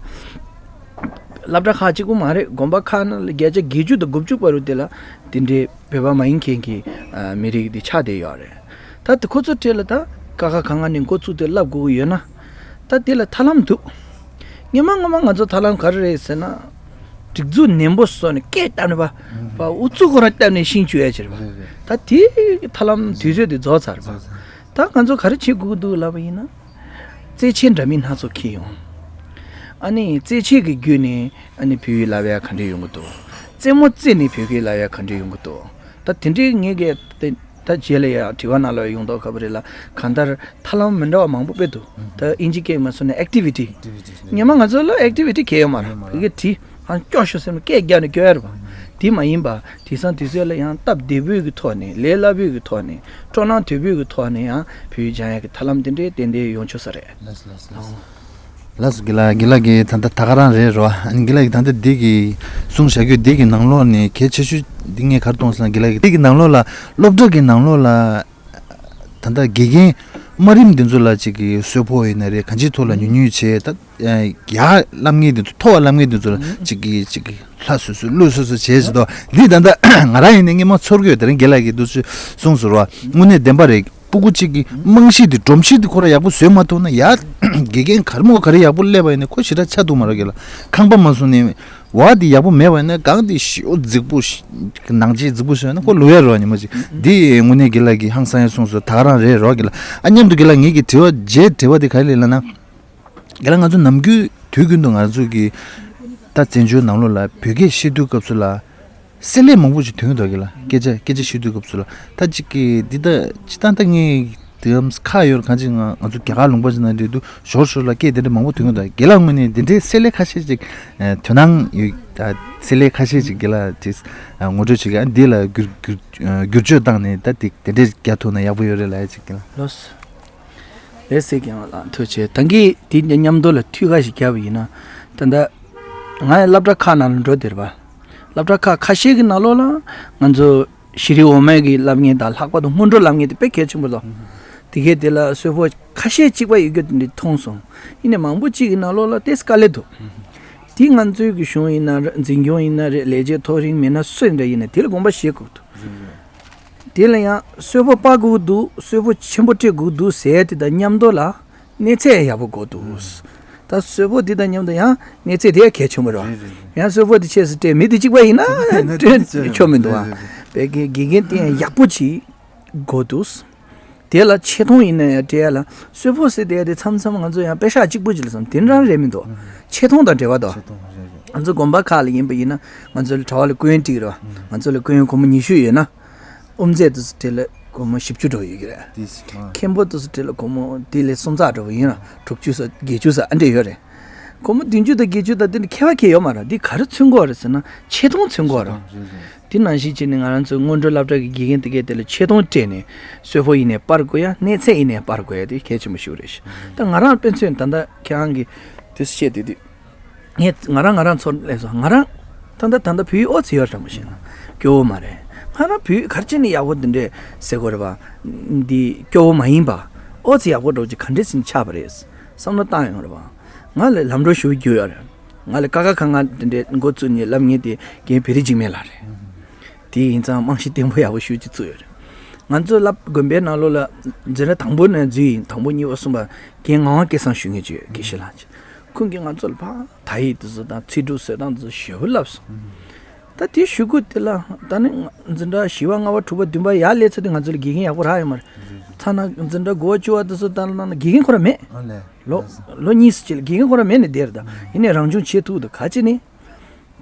སློབ་གྲྭ་ཁག་གཅིག་པོ་མ་རེད། དགོན་པ་ཁག་ནང་ལ་བརྒྱ་ཆ་བརྒྱད་ཅུ་དང་དགུ་བཅུ་བར་དུ་དེ་ལ་དེ་འདྲའི་བོད་པ་མ་ཡིན་མཁན་གྱི་ཨ་མི་རིགས་དེ་ཆགས་བསྡད་ཡོད་རེད། ད་དེ་ཁོ་ཚོ་གྲས་ལ་ད་ཀ་ཁ་ག་ང་ནས་འགོ་བཙུགས་ཏེ་བསླབ་དགོས་ཀྱི་ཡོད་ན། ད་དེ་ལ་ཐབས་ལམ་འདུག་སྔོན་མ་སྔོན་མ་ང་ཚོ་ཐབས་ལམ་ག་རེ་རེད་ཟེར་ན། སྒྲིག་འཛུགས་ནན་པོ་བཟོས་ནས་སྐད་བཏབ་ནས་པ་པ་ཨུ་ཚུགས་ཁོ་རང་བཏབ་ནས་ཤིང་གཅོད་ཡ་བྱེད་པ། རེད་རེད། ད་དེ་ཐབས་ལམ་དུས་ཚོད་དེ་རྫོགས་ཚར་བ། རྫོགས་ཚར། ད་ང་ཚོ་ག་རེ་བྱེད་དགོས་ཀྱི་འདུག་ལབ་པ་ཡིན་ན། རྩེད་ཆས་འདྲ་མིན་སྣ་ཚོགས་འཁྱེར་ཡོང་། ཨ་ནི་རྩེད་ཆས་ཀྱི་བརྒྱུད་ནས་ཨ་ནི་བོད་ཡིག་བསླབ་ཡ་ག་འདྲས་ཡོང་གི་འདུག་རྩེད་མོ་རྩེས་ནས་བོད་སྐད་བསླབ་ཡ་ག་འདྲས་ཡོང་གི་འདུག་ད་དེ་འདྲའི་ངས་གི་ད་རྗེས་ལ་ཡ་དྲི་བ་ནང་ལ་ཡོང་མདོག་ཁ་པོ་རེད་ལ། གང་ལྟར་ཐབས་ལམ་མི་འདྲ་བ་མང་པོ་སྤེལ་འདུག་ད་ཨིན་ཇི་སྐད་མ་སོང་ནས་ཨེག་ཊི་བི་ཊི། ཨེག་ཊི་བི་ཊི་རེད། སྔོན་མ་ང་ཚོ་ལ་ཨེག་ཊི་བི་ཊི་གང་ཡང་ཡོད་མ་རེད། ཡོད་མ་རེད། གི་དེ་ཧང་སྐྱོ་ཤོ་སེམས་སྐད་རྒྱག་ནས་སྐྱོ་ཡ་རེད་པ། དེ་མ་ཡིན་པ་དེང་སང་དུས་ཚོད་ལ་ཡང་སྟབས་བདེ་པོའི་གི་ཐོག་ནས་ལས་སླ་པོའི་གི་ཐོག་ནས་སྤྲོ་སྣང་དོད་པོའི་གི་ཐོག་ནས་ཡང་བོད་ཡིག་སྦྱང་ཡ་གི་ཐབས་ལམ་དེ་འདྲའི་ཏན་ཏན་ཡོང་ཆོག་ས་རེད། ལགས་སོ་ལགས་སོ་ལགས་སོ། དགེ་ལགས་དགེ་ལགས་ཀྱིས་ད་ལྟ་ད་ག་རང་རེད་རོ། ཨ་ནི་དགེ་ལགས་ཀྱིས་ད་ལྟ་འདི་གི་གསུང་བྱ་རྒྱུ་འདི་གི་ནང་ལོགས་ནས་གལ་ཆེ་ཤོས་འདི་ངས་ག་རེ་མཐོང་སོང་། དགེ་ལགས་ཀྱིས་འདི་གི་ནང་ལོགས་ལ་སློབ་གྲྭ་གི་ནང་ལོགས་ལ་ད་ལྟ་དགེ་རྒན་དམའ་རིམ་འདི་ཚོ་ལ་ཅིག་གི་གསོལ་ཕོགས་ཡིན་ན་རེད། གང་ཅིའི་ཐོག་ལ་ཉུང་ཉུང་བྱས། ད་ཡར་བསླབ་མཁན་འདི་ཚོ་མཐོ་བ་བསླབ་མཁན་འདི་ཚོ་ལ་ཅིག་གི་ཅིག་གི་ལྷ་སོ་སོ་ཀླུ་སོ་སོ་བྱས་ཟེར་དོ། འདི་ད་ལྟ་ང་རང་ཡིན་ནའི་སྔོན་མ་ཚོར་གི་ཡོད། དེ་རིང་དགེ་ལགས་ཀྱིས་འདུག་སེ་གསུངས་སོང་རོ། དངོས་གནས་བདེན་པ་རེད། སྤུ་གུ་གཅིག་གི་རྨང་གཞི་དེ་སྒྲོམ་གཞི་དེ་ཁོ་རང་ཡག་པོ་བཟོས་མ་ཐུབ་ན་ཡ། དགེ་རྒན་ག་རེ་མོ་ག་རེ་ཡག་པོ་སླེབས་པ་ཡིན་ན་ཁོ་ཞེ་དྲག་ཆགས་ཐུབ་མ་རེད། དགེ་ལགས་ཁང་པ་མ་བཟོ་ནས་བ་དེ་ཡག་པོ་མེད་པ་ཡིན་ན་གང་དེ་ཞེ་པོ་རྫིག་པོ་ཞིག་ནང་ཆེན་རྫིག་པོ་བཟོས་ན་ཁོ་ལུས་ཡ་རོ་ཉི་མ་གཅིག་འདི་དངོས་གནས་དགེ་ལགས་ཀྱིས་ཧང་སང་ཡ་གསུངས་སོང་། ད་ག་རང་རེད་རོ། དགེ་ལགས་ཨ་མཉམ་དུ་དགེ་ལགས་ངེད་ཀྱི་དྲི་བ་རྗེས་དྲི་བ་དེ་ག་རེ་ལབ་ན། དགེ་ལགས་ང་ཚོ་ནམ་རྒྱུན་དུས་རྒྱུན་དུ་ང་ཚོ་གི་ད་བཙན་བྱོལ་ནང་ལོགས་ལ་བོད་སྐད་བཤད་དུས་སྐབས་སུ་ལ། བསྲེ་ལྷད་མང་པོ་ཞིག་ཐོན་གྱི་འདུག་གི་ལ། སྐད་ཆ་སྐད་ཆ་བཤད་དུས་སྐབས་སུ་ལ། ད་ཅིག་གི་འདི་ད་ཅི་ད་ད་ངས་དེ་ཁ་ཡོད་གང་ཅི་ང་ང་ཚོ་རྒྱ་གར་ལུང་པ་ཅིག་ན་འདྲེ་དུ་ཞོར་ཞོར་ལ་སྐད་དེ་འདྲ་མང་པོ་ཐོན་གྱི་འདུག་གི་ལ། དངོས་གནས་འདི་འདྲའི་བསྲེ་ལྷད་ཁ་ཤས་ཅིག་ཨ་དོ་སྣང་ཡོད། ད་བསྲེ་ལྷད་ཁ་ཤས་ཅིག་གི་ལ་དེ་ཨ་ངོ་སྤྲོད་བྱེད་གི། ཨ་འདི་ལ་བསྒྱུར་བསྒྱུར་བསྒྱུར་བཅོས་བཏང་ནས་ད་དེ་དེ་འདྲས་རྒྱག་ཐུབ་ན་ཡག་པོ་ཡོད་རེད་ལབ་ཡ་ཅིག་གི་ལ། ལོས། ལགས་སེ་རྒན་ལགས་ཐུགས་རྗེ་ཆེ། ད་གིན་དེ་མཉམ་དུ་ལ་ཐུགས་ཁ་ཞིག་བརྒྱབ་པ་ཡིན་ན། ད་ལྟ་ང་ཡང་སློབ་གྲྭ་ཁག་ནང་ལ་འགྲོ་བསྡད་པ། སློབ་གྲྭ་ཁག་ཁ་ཤས་ཀྱི་ནང་ལོགས་ལ་ང་ཚོ་གཞི་རིམ་འོག་མའི་གི་བསླབ་མཁན་དང་ལྷག་པར་དུ་སྔོན་འགྲོ་བསླབ་མཁན་དེ་དཔེ་གལ་ཆེན་པོ་རེད། དེ་གས་དེ་ལ་གསོལ་ཕོགས་ཁ་ཤས་གཅིག་པ་ཡོད་རྒྱུ་དེ་འདྲ་མཐོང་སོང་། ཡིན་ནའི་མང་པོ་གཅིག་གི་ནང་ལོགས་ལ་དེ་དཀའ་ལས་འདུག་དེ་ང་ཚོའི་གི་གཞུང་ཡིན་ན་རེད། འཛིན་སྐྱོང་ཡིན་ན་རེད། ལས་བྱེད་མཐོ་རིམ་མི་སྣ་སུ་ཡིན་འདྲ་ཡིན་ན་དེ་ལ་དགོངས་པ་བཞེས་དགོས་འདུག་དེ་ལ་ཡང་གསོལ་ཕོགས་སྤར་དགོས་འདུག་གསོལ་ཕོགས་ཆེན་པོ་སྤྲད་དགོས་འདུག་ཟེར་དེ་དང་མཉམ་དུ་ལ་གནས་ཚད་ཡག་པོ་དགོས་འདུག་ད་གསོལ་ཕོགས་དེ་དང་མཉམ་དུ་ཡང་གནས་ཚད་དེ་ཡང་གལ་ཆེན་པོ་རེད། རེད་རེད་རེད། ཡང་གསོལ་ཕོགས་དེ་ཆེ་ས་སྤྲད་མི་དེ་གཅིག་པ་ཡིན་ན་སྤྲད་ཆོག་མི་འདུག་ཨ། རེད་རེད་རེད། བོད་སྐད་དགེ་རྒན་དེ་ཡང་ཡག་པོ་ཅིག་དགོས་འདུག་དེ་ལ་ཆེ་མཐོང་ཡིན་ན་ཡང་སྤྲད་ཡ་ལ་གསོལ་ཕོགས་ཟེར་དེ་དེ་མཚམས་མཚམས་ང་ཚོ་ཡང་པེ་ཤག་གཅིག་པོ་ཅིག་ལ་བསམ་དེ་འདྲ་རེད་མི་འདུག་ཆེ་མཐོང་དང་འབྲེལ་བ་དང་། ཆེ་མཐོང་རེད་རེད། ང་ཚོ་དགོན་པ་ཁག་ལ་ཡིན་པ་ཡིན་ན་ང་ཚོ་ལ་གྲྭ་པ་ལ་སྐུ་ཡོན་སྤྲད་ཀྱི་རེད་བ། ང་ཚོ་ལ་སྐུ་ཡོན་སྒོར་མོ་ཉི་ཤུ་ཡོད་ན། དབུ་མཛད་དེ་ཚོ་དེ་ལ་སྒོར་མོ་བཞི་བཅུ་འགྲོ་ཡོད་ཀྱི་རེད། དེ་སྲིད་ཨ། མཁན་པོ་དེ་ཚོ་དེ་ལ་སྒོར་མོ་དེ་ལས་སུམ་རྩ་འགྲོ་བ་ཡིན་ན་དྲུག་ཅུ་ཙམ་བརྒྱད་ཅུ་ཙམ་ཨ་འདྲས་ཡོད་རེད། སྒོར་མོ་བདུན་ཅུ་དང་བརྒྱད་ཅུ་དང་དེ་འདྲ་ཁྱད་པར་གང་ཡང་ཡོད་མ་རེད། འདི་ག་རེ་མཚོན་གྱི་ཡོད་རེད་ཟེར་ན་ཆེ་མཐོང་མཚོན་གྱི་ཡོད་རེད། ཆེ་མཐོང་རེད་རེད། དེ་ནང་བཞིན་བྱས་ནས་ང་རང་ཚོའི་སྔོན་འགྲོ་སློབ་གྲྭ་གི་དགེ་རྒན་དེ་གས་དེ་ལ་ཆེ་མཐོང་སྤྲད་ནས་གསོལ་ཕོགས་ཡིན་ནའི་སྤར་དགོས་ཡ། གནས་ཚད་ཡིན་ནའི་སྤར་དགོས་ཡ་དེ་གལ་ཆེན་པོ་ཞིག་རེད་ཤག་ད་ང་རང་དཔེ་མཚོན་ད་ལྟ་ཁྱེད་རང་གིས་དེ་བཤད་དུས་དུས། ངས་ང་རང་ང་རང་ཚོར་ལས་སོ་ང་རང་ད་ལྟ་ད་ལྟ་བོད་ཡིག་ཨོ་ཙི་ཡོད་རེད་མ་ཤེས་ན་སྐྱོ་བོ་མ་རེད། ང་རང་བོད་ཡིག་ག་རེ་བྱས་ནས་ཡག་པོ་འདི་འདྲས་ཟེར་དགོས་རེད་པ། འདི་སྐྱོ་བོ་མ་ཡིན་པ། ཨོ་ཙི་ཡག་པོ་འདྲ་བོ་ཅིག་ག་འདྲས་ཟིན་ཆགས་པ་རེད། བསམ་བློ་བཏང་ཡོང་རེད་པ། ང་ལ་ལམ་འགྲོ་ཞུ་རྒྱུ་ཡོད་རེད། ང་ལ་ཀ་ཁ་ག་ང་འདི་འདྲས་འགོ་བཙུགས་ནས་ལབ་མཁན་དེ་རྒན་བེ་རི་འཇིགས་མེད་ལགས་རེད། དེ་ཡིན་ཙང་རྨང་གཞི་བརྟན་པོ་ཡག་པོ་ཞེ་པོ་ཅིག་བཙུགས་ཡོད་རེད། ང་ཚོ་སློབ་དགོན་པའི་ནང་ལོགས་ལ་འཛིན་གྲྭ་དང་པོ་ནས་འཛུལ་ཡིན། དང་པོ་གཉིས་པ་གསུམ་པ་རྒན་ངག་དབང་སྐལ་བཟང་ཞུ་མཁན་ཅིག་ཡོད། དགེ་བཤེས་ལགས་ཅིག་ཁོང་གིས་ང་ཚོ་ལ་ཕར་དག་ཡིག་དེ་ཚོ་དང་ཚིག་གྲུབ་བཟོ་སྟངས་དེ་ཚོ་ཞེ་པོ་བསླབས་སོང་། ད་དེ་ཞུ་སྒོ་དེ་ལ་ད་ནི་འཛིན་གྲྭ་བཞི་པ་ལྔ་པ་དྲུག་པ་བདུན་པ་ཡར་སླེབས་ཚར་དུས་ང་ཚོ་ལ་དགེ་རྒན་ཡག་པོ་རག་ཡོད་མ་རེད། ཐ་ན་འཛིན་གྲྭ་དགུ་པ་བཅུ་པ་དེ་ཚོ་ལྟར་ན་དགེ་རྒན་ཁོ་རང་མེད། ཨ་ལས། ལོ་ལོ་གཉིས་སུ་ཅིག་ལ་དགེ་རྒན་ཁོ་རང་མེད་ནས་བསྡད་རེད། ད་ཡིན་ནའི་རང་སྦྱོང་བྱེད་ཐུབ་འདུག་ག་ཅི་ནི།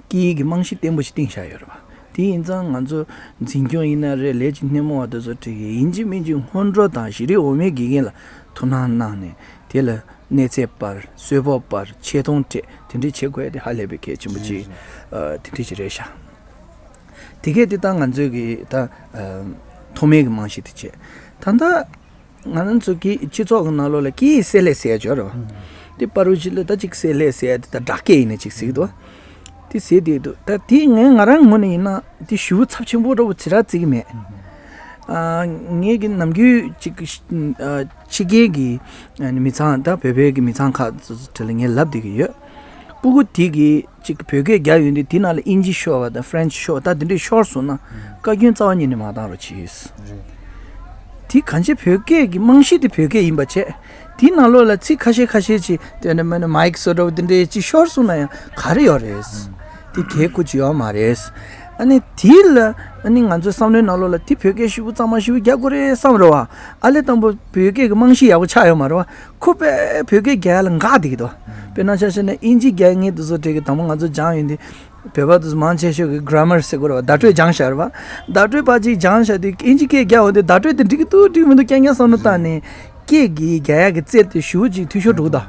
སྐད་ཡིག་གི་རྨང་གཞི་བརྟན་པོ་ཞིག་བཏིང་བཞག་ཡོད་རེད་པ། དེ་ཡིན་ཙང་ང་ཚོ་འཛིན་སྐྱོང་ཡིན་ན་རེད། ལས་ཀྱི་སྣེ་མོ་བ་དེ་ཚོ་ཁྲིད་ཀྱི་ཡིན་གཅིག་མིན་གཅིག་སྔོན་འགྲོ་དང་གཞི་རིམ་འོག་མའི་དགེ་རྒན་ལ་ཐུགས་སྣང་གནང་ནས་དེ་ལ་གནས་ཚད་སྤར། གསོལ་ཕོགས་སྤར། ཆེ་མཐོང་སྤྲད། དེ་འདྲས་བྱེད་དགོས་ཡ་དེ་ཧ་ལས་པའི་གལ་ཆེན་པོ་ཅིག་ཨ་དེ་འདྲས་ཅིག་རེད་ཤག་དེ་གས་དེ་ད་ང་ཚོའི་གི་ད་ཨ་ཐོག་མའི་གི་རྨང་གཞི་དེ་བྱས། ད་ལྟ་ང་རང་ཚོ་གི་སྤྱི་ཚོགས་ཀྱི་ནང་ལོགས་ལ་སྐད་ཡིག་བསྲེ་ལྷད་ཟེར་ཡ་ཅིག་ཡོད་རེད་པ། དེ་པར་རིས་ཅིག་ལ་ད་ཅིག་བསྲེ་ལྷད་ཟེར་ཡ་དེ་ད་སྦྲག་སྐད་ཡིན་ན་ཅིག་ཟེར་གི་འདུག་དེ་ཟེར་བསྡད་འདུག་ད་དེ་ངས་ང་རང་ངོས་ནས་ཡིན་ན་དེ་ཞེ་པོ་ཚབས་ཆེན་པོ་འདྲ་བོ་ཅིག་ར་བརྩི་གི་མེད། ཨ་ངས་གི་ནམ་རྒྱུན་ཅིག་ཨ་ཕྱི་རྒྱལ་གི་ཨ་ནི་མི་ཚང་ད་བོད་པའི་གི་མི་ཚང་ཁག་ཚོ་ཚོ་དེ་ལ་ངས་ལབ་བསྡད་གི་ཡོད། སྤུ་གུ་དེ་གི་ཅིག་བོད་སྐད་རྒྱག་ཡོང་དུས་དེ་ནང་ལ་ཨིན་ཇི་ཤོར་བ་དང་ཧྥ་རན་ཆི་ཤོར་བ་ད་དེ་འདྲས་ཤོར་སོང་ན་བཀའ་བཀྱོན་རྩ་བ་ཉིད་ནས་མ་བཏང་རོགས་གྱིས། རེད། དེ་གང་ཅི་བོད་སྐད་ཀྱི་རྨང་གཞི་དེ་བོད་སྐད་ཡིན་པ་བྱས། དེའི་ནང་ལོགས་ལ་ཚིག་ཁ་ཤས་ཁ་ཤས་ཅིག་དེ་ནས་མ་ནས་མའིག་བཟོ་འདྲ་བོ་དེ་འདྲས་ཅིག་ཤོར་སོང་ན་ཡང་ག་རེ་ཡོད་རེད། དེ་གལ་ཁུ་ཅི་ཡོད་མ་རེད། ཨ་ནི་དེ་ལ་ཨ་ནི་ང་ཚོའི་བསམ་བློའི་ནང་ལོགས་ལ་དེ་བོད་སྐད་ཞིབ་པོ་གཙང་མ་ཞིབ་པོ་རྒྱག་དགོས་རེད་བསམ་རེད་བ། ཨ་ལས་དང་པོ་བོད་སྐད་ཀྱི་རྨང་གཞི་ཡག་པོ་ཆགས་ཡོད་མ་རེད་བ། ཁོ་པས་བོད་སྐད་རྒྱག་ཡ་ལ་འགག་བསྡད་ཀྱི་འདུག་དཔེར་ན་ཆ་བཞག་ན་དབྱིན་ཇི་རྒྱག་མཁན་དེ་ཚོ་གྲས་ཀྱི་དང་པོ་ང་ཚོ་སྦྱངས་ཡོང་དུས། བོད་པ་དེ་ཚོ་མང་ཆེ་ཤོས་ཀྱིས་གྷ་ར་མར་ཟེར་དགོས་རེད་བ། བརྡ་སྤྲོད་སྦྱངས་བཞག་རེད་བ། བརྡ་སྤྲོད་པ་ཅིག་སྦྱངས་བཞག་དུས་དབྱིན་ཇི་སྐད་རྒྱག་འོང་དུས་བརྡ་སྤྲོད་དེ་འགྲིག་གི་འདུག་འགྲིག་མི་འདུག་རྐྱང་རྐྱང་བསམ་བློ་བཏང་ནས་སྐད་ཀྱི་རྒྱག་ཡག་གི་རྩལ་དེ་ཞེ་པོ་ཅིག་འཐུས་ཤོར་འགྲོ་གི་འདུག་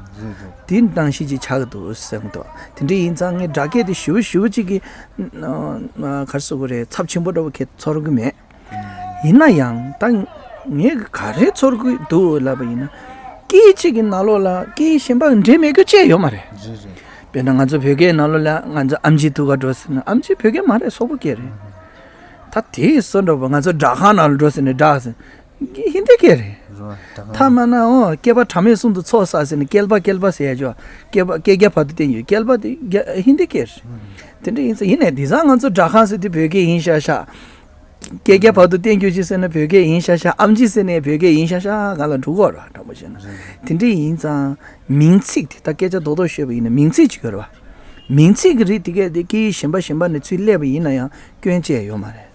དེ་ནང་བཞིན་ཅིག་ཆགས་ཀྱི་འདུག་བསམ་གྱི་འདུག་དེ་འདྲ་ཡིན་ཙང་ངས་སྦྲག་སྐད་དེ་ཞེ་པོ་ཞེ་པོ་ཅིག་གི་ཨ་ག་རེ་ཟེར་དགོས་རེད། ཚབས་ཆེན་པོ་འདྲ་བོ་གས་ཚོར་གི་མེད། ཡིན་ན་ཡང་ད་ངས་ག་རེ་ཚོར་གི་འདུག་ལབ་པ་ཡིན་ན། སྐད་ཅིག་གི་ནང་ལོགས་ལ་སྐད་གཞན་པ་འདྲེས་མེད་རྒྱུ་ཅི་ཡོད་མ་རེད། རེད་རེད། དཔེར་ན་ང་ཚོ་བོད་སྐད་ནང་ལོགས་ལ་ང་ཚོ་ཨམ་ཆི་ཐུག་ག་འགྲོ་ཟེར་ན་ཨམ་ཆི་བོད་སྐད་མ་རེད། སོག་པོ་སྐད་རེད། ད་དེ་སོ་འདྲ་པོ་ང་ཚོ་སྦྲག་ཁང་ནང་ལ་འགྲོ་ཟེར་ན་སྦྲག་ཟེར། ཧིན་དི་སྐད་རེད། རེད་བ། ད་ཐ་མ་ན་འོ་སྐེད་པ་དྲ་མེད་གསུམ་དུ་ཚོགས་བསགས་ཟེར་ནས་སྐེད་པ་སྐེད་པ་ཟེར་ཡ་ཅོ། སྐེད་པ་སྐེ་རྒྱ་བར་དུ་བསྟན་ཡོད། སྐེད་པ་དེ་རྒྱ་ཧིན་དི་སྐད་རེད། དེ་འདྲ་ཡིན་ཙང་ཡིན་ནའི་དེང་སང་ང་ཚོ་སྦྲག་ཁང་ཟེར་དུས་བོད་སྐད་ཡིན་ཤག་ཤག་སྐད་རྒྱ་བར་དུ་བསྟན་རྒྱུ་ཅིག་ཟེར་ན་བོད་སྐད་ཡིན་ཤག་ཤག་ཨམ་ཆི་ཟེར་ནས་བོད་སྐད་ཡིན་ཤག་ཤག་ག་ལ་འགྲོ་གི་རེད་བ། དྲང་པོ་བཤད་ན། རེད། དེ་འདྲ་ཡིན་ཙང་མིང་ཚིག་དེ་ད་སྐད་ཆ་རྡོག་རྡོག་བཤད་པ་ཡིན་ན་མིང་ཚིག་ཅིག་ཡོད་རེད་བ། མིང་ཚིག་གི་རིགས་དེ་གས་དེ་སྐད་ཡིག་གཞན་པ་གཞན་པ་ནས་ཚུར་སླེབས་པ་ཡིན་ན་ཡང་སྐྱོན་ཅི་ཡང་ཡོད་མ་རེད།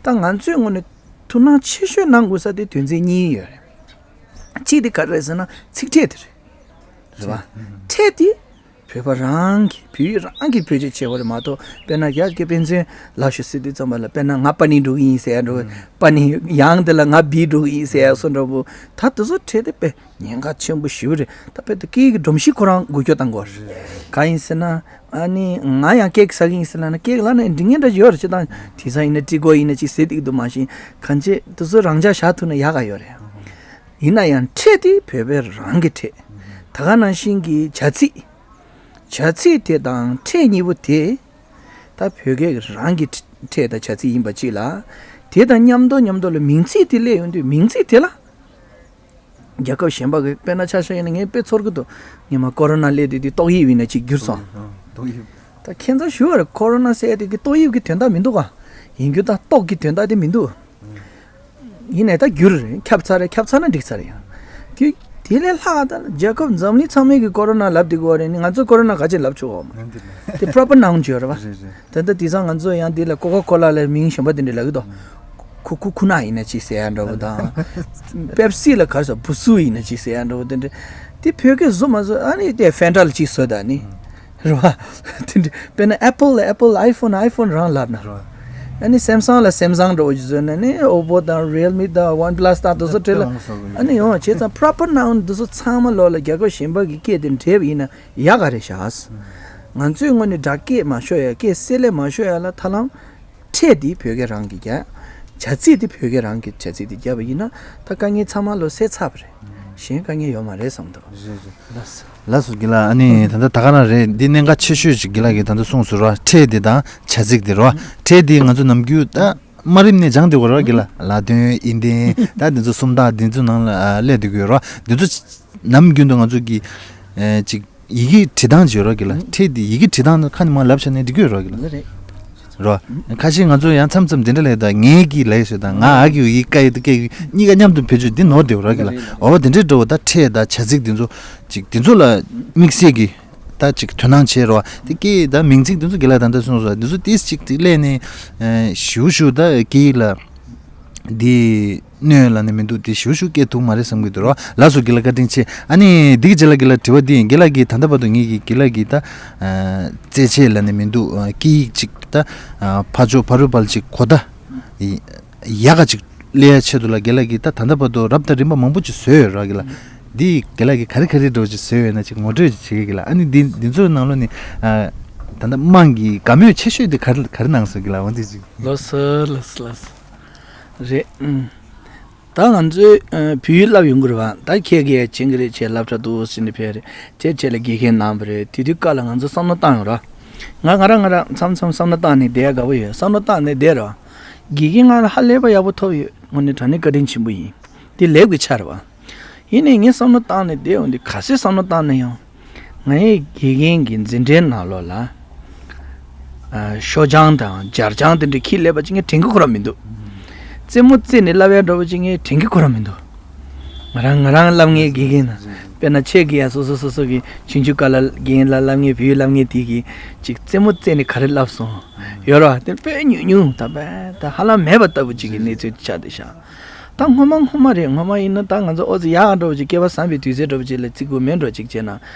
ད་ང་ཚོའི་ངོས་ནས་ཐུགས་སྣང་ཆེ་ཤོས་གནང་དགོས་ས་དེ་དོན་ཚན་གཉིས་ཡོད་རེད། གཅིག་དེ་ག་རེ་རེད་ཟེར་ན་ཚིག་ཕྲད་དེ་རེད། རེད་བ། ཕྲད་དེ་བོད་པ་རང་གི་བོད་ཡིག་རང་གི་བེད་སྤྱོད་བྱེད་པ་རེད་མ་གཏོགས། དཔེར་ན་ཡར་སྐད་དཔེ་མཚོན་ལབ་ཤོག་ཟེར་དུས་ཙམ་པ་ལ་དཔེར་ན་ང་པ་ནི་འགྲོ་གི་ཡིན་ཟེར་ཡ་འགྲོ། པ་ནི་ཡང་དེ་ལ་ང་བི་འགྲོ་གི་ཡིན་ཟེར་ཡ་སོགས་འདྲ་པོ། ད་དེ་ཚོ་ཕྲད་དེ་དཔེ་ཉེན་ཁ་ཆེན་པོ་ཞེ་པོ་རེད། ད་དཔེ་དེ་སྐད་ཀྱི་སྒྲོམ་གཞི་ཁོ་རང་འགུལ་སྐྱོད་གཏང་དགོས་རེད། ག་ཡིན་ཟེར་ན། ཨ་ནི་ང་ཡང་སྐད་ཟ་གི་ཡིན་ཟེར་ལབ་ན་སྐད་ལབ་ན་འགྲིག་མཁན་འདྲ་ཡོད་རེད། སྤྱིར་བཏང་དེང་སང་ཡིན་ན་ཀྲི་གོ་ཡིན་ན་ཅིག་ཟེར་བསྡད་ཀྱི་འདུག་མ་གཞི་གང་ཅི་དེ་ཚོ་རང་འཇགས་བཞག་ཐུབ་ན་ཡག་ག་ཡོད་རེད། ཡིན་ན་ཡང་ཕྲད་དེ་བོད་པའི་རང་གི་ཕྲད། ད་ག་ནང་བཞིན་གྱི་བྱ་ཚིག་བྱ་ཚིག་དེ་དང་ཕྲད་གཉིས་པོ་དེ་ད་བོད་སྐད་རང་གི་ཕྲད་དང་བྱ་ཚིག་ཡིན་པ་གཅིག་ལ། དེ་དང་མཉམ་དུ་མཉམ་དུ་ལ་མིང་ཚིག་དེ་སླེབས་ཡོང་དུས་མིང་ཚིག་དེ་ལ། རྒྱལ་ཁབ་གཞན་པ་གི་དཔེར་ན་ཆ་བཞག་ཡིན་ན་ངས་དཔེ་ཚོར་གི་འདུག་ངས་མ་ཀོ་རོ་ན་སླེབས་དུས་དེ་ཏོག་དབྱིབས་ཡིན་ན་ཅིག་གྱུར་སོང་། ཏོག་དབྱིབས། ད་ཁྱེད་ཚོ་ཞུ་བར་ཀོ་རོ་ན་ཟེར་ཡ་དེ་གི་ཏོག་དབྱིབས་ཀྱི་དོན་དག་མི་འདུག་ག་ཡིན་རྒྱུ་ད་ཏོག་གི་དོན་དག་དེ་མི་འདུག་ཡིན་ནའི་ད་འགྱུར་རེད། ཁྱབ་ཚར་རེད། ཁྱབ་ཚར་ན་འགྲིག་ཚར་རེད་ཡང་། རྒྱུ་དེ་ལས་ལྷག་ད་རྒྱལ་ཁབ་འཛམ་གླིང་ཚང་མས་གི་ཀོ་རོ་ན་ལབ་དེ་གི་བ་རེད་ནི་ང་ཚོ་ཀོ་རོ་ན་ག་ཅིག་ལབ་ཆོག་གོ་མ། ང་འདི་ལ། དེ་པྲོ་པར་ནའུན་བརྗོད་རེད་བ། རེད་རེད། ད་ལྟ་དེང་སང་ང་ཚོ་ཡང་འདི་ལ་ཀོ་ཀོ་ཀོ་ལ་ལ་མིང་གཞན་པ་དེ་འདྲ་ལབ་གི་འདུག་ཁུ་ཁུ་ཁུ་ན་ཡིན་ན་ཅིག་ཟེར་ཡ་འདྲ་བོ་དང་། པེབ་སི་ལ་ག་རེ་ཟེར་བུ་སུ་ཡིན་ན་ཅིག་ཟེར་ཡ་འདྲ་བོ་དེ་འདྲ། དེ་བོད་སྐད་བཟོ་མ་བཟོ་ཨ་ནི་དེ་ཧྥན་ཏྲ་ལ་ཅིག་བཟོ་ད་ནི། རེད་བ། དེ་འདྲ་དཔེར་ན་ཨེ་པལ་ལ་ཨེ་པལ། ཨའི་ཕོན་ཨའི་ཕོན་རང་ལབ་ན། རེད་བ། ཨ་ནི་སེམ་སང་ལ་སེམ་སང་འདྲ་བོ་ཅིག་བཟོས་ན་ནི་ཨོ་པོ་དང་རི་ཡལ་མི་དང་ཝན་པ་ལ་སི་དང་དེ་ཚོ་བྲིས་ལ། ཨ་ནི་ཡོང་བ་བྱས་ཙང་པྲོ་པར་ནའུན་དེ་ཚོ་ཚང་མ་ལོག་ལ་རྒྱལ་ཁབ་གཞན་པ་གི་སྐད་དེ་འདྲེས་པ་ཡིན་ན་ཡག་ག་རེད་ཤག་ང་ཚོའི་ངོས་ནས་སྦྲག་སྐད་མ་ཤོར་ཡ། སྐད་བསྲེས་ལས་མ་ཤོར་ཡ་ལ་ཐ་ལམ། ཕྲད་འདི་བོད་སྐད་རང་གིས་རྒྱག་བྱ་ཚིག་འདི་བོད་སྐད་རང་གིས་བྱ་ཚིག་འདི་རྒྱབ་པ་ཡིན་ན་ད་དཀའ་ངལ་ཚང་མ་ལོ་སེལ་ཚར་བ་རེད། གཞན་དཀའ་ངལ་ཡོད་མ་རེད་བསམ་འདུག་རེད་རེད། ལགས་སོ། ལགས་སོ་དགེ་ལགས། ཨ་ནི་ད་ལྟ་ད་ག་རང་རེད། འདི་གནད་འགག་ཆེ་ཤོས་ཅིག་དགེ་ལགས་ཀྱིས་ད་ལྟ་གསུངས་སོང་ར། ཕྲད་འདི་དང་བྱ་ཚིག་འདི་ར། ཕྲད་འདི་ང་ཚོ་ནམ་རྒྱུན་ད་དམའ་རིམ་ནས་སྦྱངས་བསྡད་ཡོད་ར་དགེ་ལགས། ལ་དོན་ཡིན་ཏེ་ད་འདི་ཚོ་སུམ་རྟགས་འདི་ཚོ་ནང་ལ་ཨ་སླེབས་བསྡད་ཀྱི་ཡོད་ར། འདི་ཚོ་ནམ་རྒྱུན་དུ་ང་ཚོ་གི་ཨ་ཅིག་ཡི་གེ་བྲིས་སྟངས་ཅིག་ཡོད་ར་དགེ་ལགས། ཕྲད་འདི་ཡི་གེ་བྲིས་སྟངས་ནི་ཁ་ནས་མར་ལབ་བྱས་ནས་འབྲི་གི་ཡོད་ར་དགེ་ལགས། ལགས་རེད། རོ། ཁ་ཤས་ང་ཚོ་ཡང་མཚམས་མཚམས་དེ་འདྲ་ལས་ད་ངའི་གི་ལས་ཞེས་དང་ང་ཨ་གི་ཡི་ཀ་ཡི་ཏི་ཀ་ཡི་གཉིས་ཀ་མཉམ་དུ་བེད་སྤྱོད་འདི་ནོར་བསྡད་ཡོད་ར་དགེ་ལགས། འོ་དེ་འདྲའི་འགྲོ་བ་ད་ཕྲད་དང་བྱ་ཚིག་འདི་ཚོ་ཅིག་འདི་ཚོ་ལ་དམིགས་བསལ་གྱི་ད་ཅིག་དོ་སྣང་བྱེད་རོ། དེ་སྐད་ད་མིང་ཚིག་འདི་ཚོ་དགེ་ལགས་ད་ལྟ་གསུངས་སོང་། འདི་ཚོ་ཏིས་ཅིག་ཏིག་ལས་ནས་ཞུ་ཞུ་ད་སྐད་ཡིག་ལ། འདི་གནོད་ལ་ནི་མི་འདུག་འདི་ཞུ་ཞུ་སྐད་ཐུག་མ་རེད་བསམ་གྱི་འདུག་རོ། ལགས་སོ་དགེ་ལགས་བཀའ་དྲིན་ཆེ། ཨ་ནི་འདི་གི་རྗེས་ལ་དགེ་ལགས་དྲི་བ་འདི་ཡིན། དགེ་ལགས་ཀྱིས་ད་ལྟ་བར་དུ་ངེད་ཀྱི་དགེ་ལགས་ཀྱིས་ད་རྩེད་ཆས་ལ་ནི་མི་འདུག་སྐད་ཡིག་ཅིག་ད་ཕར་ཕྱོགས་ཕ་རོལ་པོ་ལ་ཅིག་གོ་བརྡ་ཡག་ག་ཅིག་སླེབས་ཡ་ཆེད་དུ་ལ་དགེ་ལགས་ཀྱིས་ད་ད་ལྟ་བར་དུ་རབ་དང་རིམ་པ་མང་པོ་ཅིག་བཟོས་ཡོད་ར་དགེ་ལགས། འདི་དགེ་ལགས་ཀྱིས་ག་རེ་ག་རེ་འདྲ་བོ་ཅིག་བཟོས་ཡོད་ན་ཅིག་ངོ་སྤྲོད་ཅིག་བྱེད་གི་དགེ་ལགས། ཨ་ནི་འདི་འདི་ཚོའི་ནང་ལོགས་ནས་ད་ལྟ་དམངས་ཀྱི་དགའ་མོས་ཆེ་ཤོས་དེ་ག་རེ་ག་རེ་གནང་སོང་དགེ་ལགས། འོ་འདི་ཅིག་ལགས་སོ་ལགས་སོ་ལགས་སོ། རེད། ཨུམ། ད་ང་ཚོས་ཨ་བོད་ཡིག་བསླབ་ཡོང་གི་རེད་བ། ད་ཁྱེད་ཀྱིས་ཡ་བྱེད་ཀྱི་རེད། ཁྱེད་སློབ་གྲྭ་འདུག་ཟེར་ནས་ཕེབས་རེད། ཁྱེད་ཁྱེད་ལ་དགེ་རྒན་གནང་བ་རེད། དེ་དུས་སྐབས་ལ་ང་ཚོ་བསམ་བློ་བཏང་ཡོང་ར། ང་ང་རང་ང་རང་མཚམས་མཚམས་བསམ་བློ་བཏང་ནས་བསྡད་ཡ་དགའ་པོ་ཡོད། བསམ་བློ་བཏང་ནས་བསྡད་ར། དགེ་རྒན་ང་ལ་ཧ་ལས་པ་ཡག་པོ་ཐོབ་ཡོད། དངོས་གནས་དྲང་གནས་བཀའ་དྲིན་ཆེན་པོ་ཡིན། དེ་ལེགས་པའི་ཆ་རེད་བ། ཡིན་ནའི་ངས་བསམ་བློ་བཏང་ནས་བསྡད་ཡོང་དུས་ག་ཚོད་བསམ་བློ་བཏང་ན་ཡང་། ང་ཡི་དགེ་རྒན་གྱི་འཛིན་གྲྭའི་ནང་ལོགས་ལ། ཨ་ཤོ་སྦྱང་དང་སྦྱར་སྦྱང་དེ་འདྲ་ཁྱི་ལས་པ་ཅིག་ངས་དྲན་གྱི་ཁོ་རང་མི་འདུག་རྩེད་མོ་རྩེས་ནས་བསླབ་ཡ་འདྲ་བོ་ཅིག་ངས་དྲན་གྱི་ཁོ་རང་མི་འདུག་ང་རང་ང་རང་བསླབ་མཁན་དགེ་རྒན་ན། དཔེར་ན་ཁྱེད་ཀྱིས་ཡང་སོ་སོ་སོ་སོ་གི་ཆུང་ཆུང་སྐབས་ལ་རྒན་ལ་བསླབ་མཁན་བོད་ཡིག་བསླབ་མཁན་དེ་གིས་ཅིག་རྩེད་མོ་རྩེས་ནས་ག་རེ་བསླབ་སོང་། ཡོད་རེད་བ། དེ་དཔེ་ཉུང་ཉུང་ད་དཔེ་ད་ཧ་ལམ་མེད་པ་ལྟ་བུ་ཅིག་གི་གནས་ཚུལ་ཆགས་བསྡད་ཤག་ད་སྔོན་མ་སྔོན་མ་རེད། སྔོན་མ་ཡིན་ན་ད་ང་ཚོ་ཨོ་ཙི་ཡག་འགྲོ་བ་ཅིག་སྐལ་བ་བཟང་པའི་དུས་ཚོད་འགྲོ་བ་ཅིག་ལ་བརྩི་དགོས་མེད་འགྲོ་ཅིག་བྱས་ན་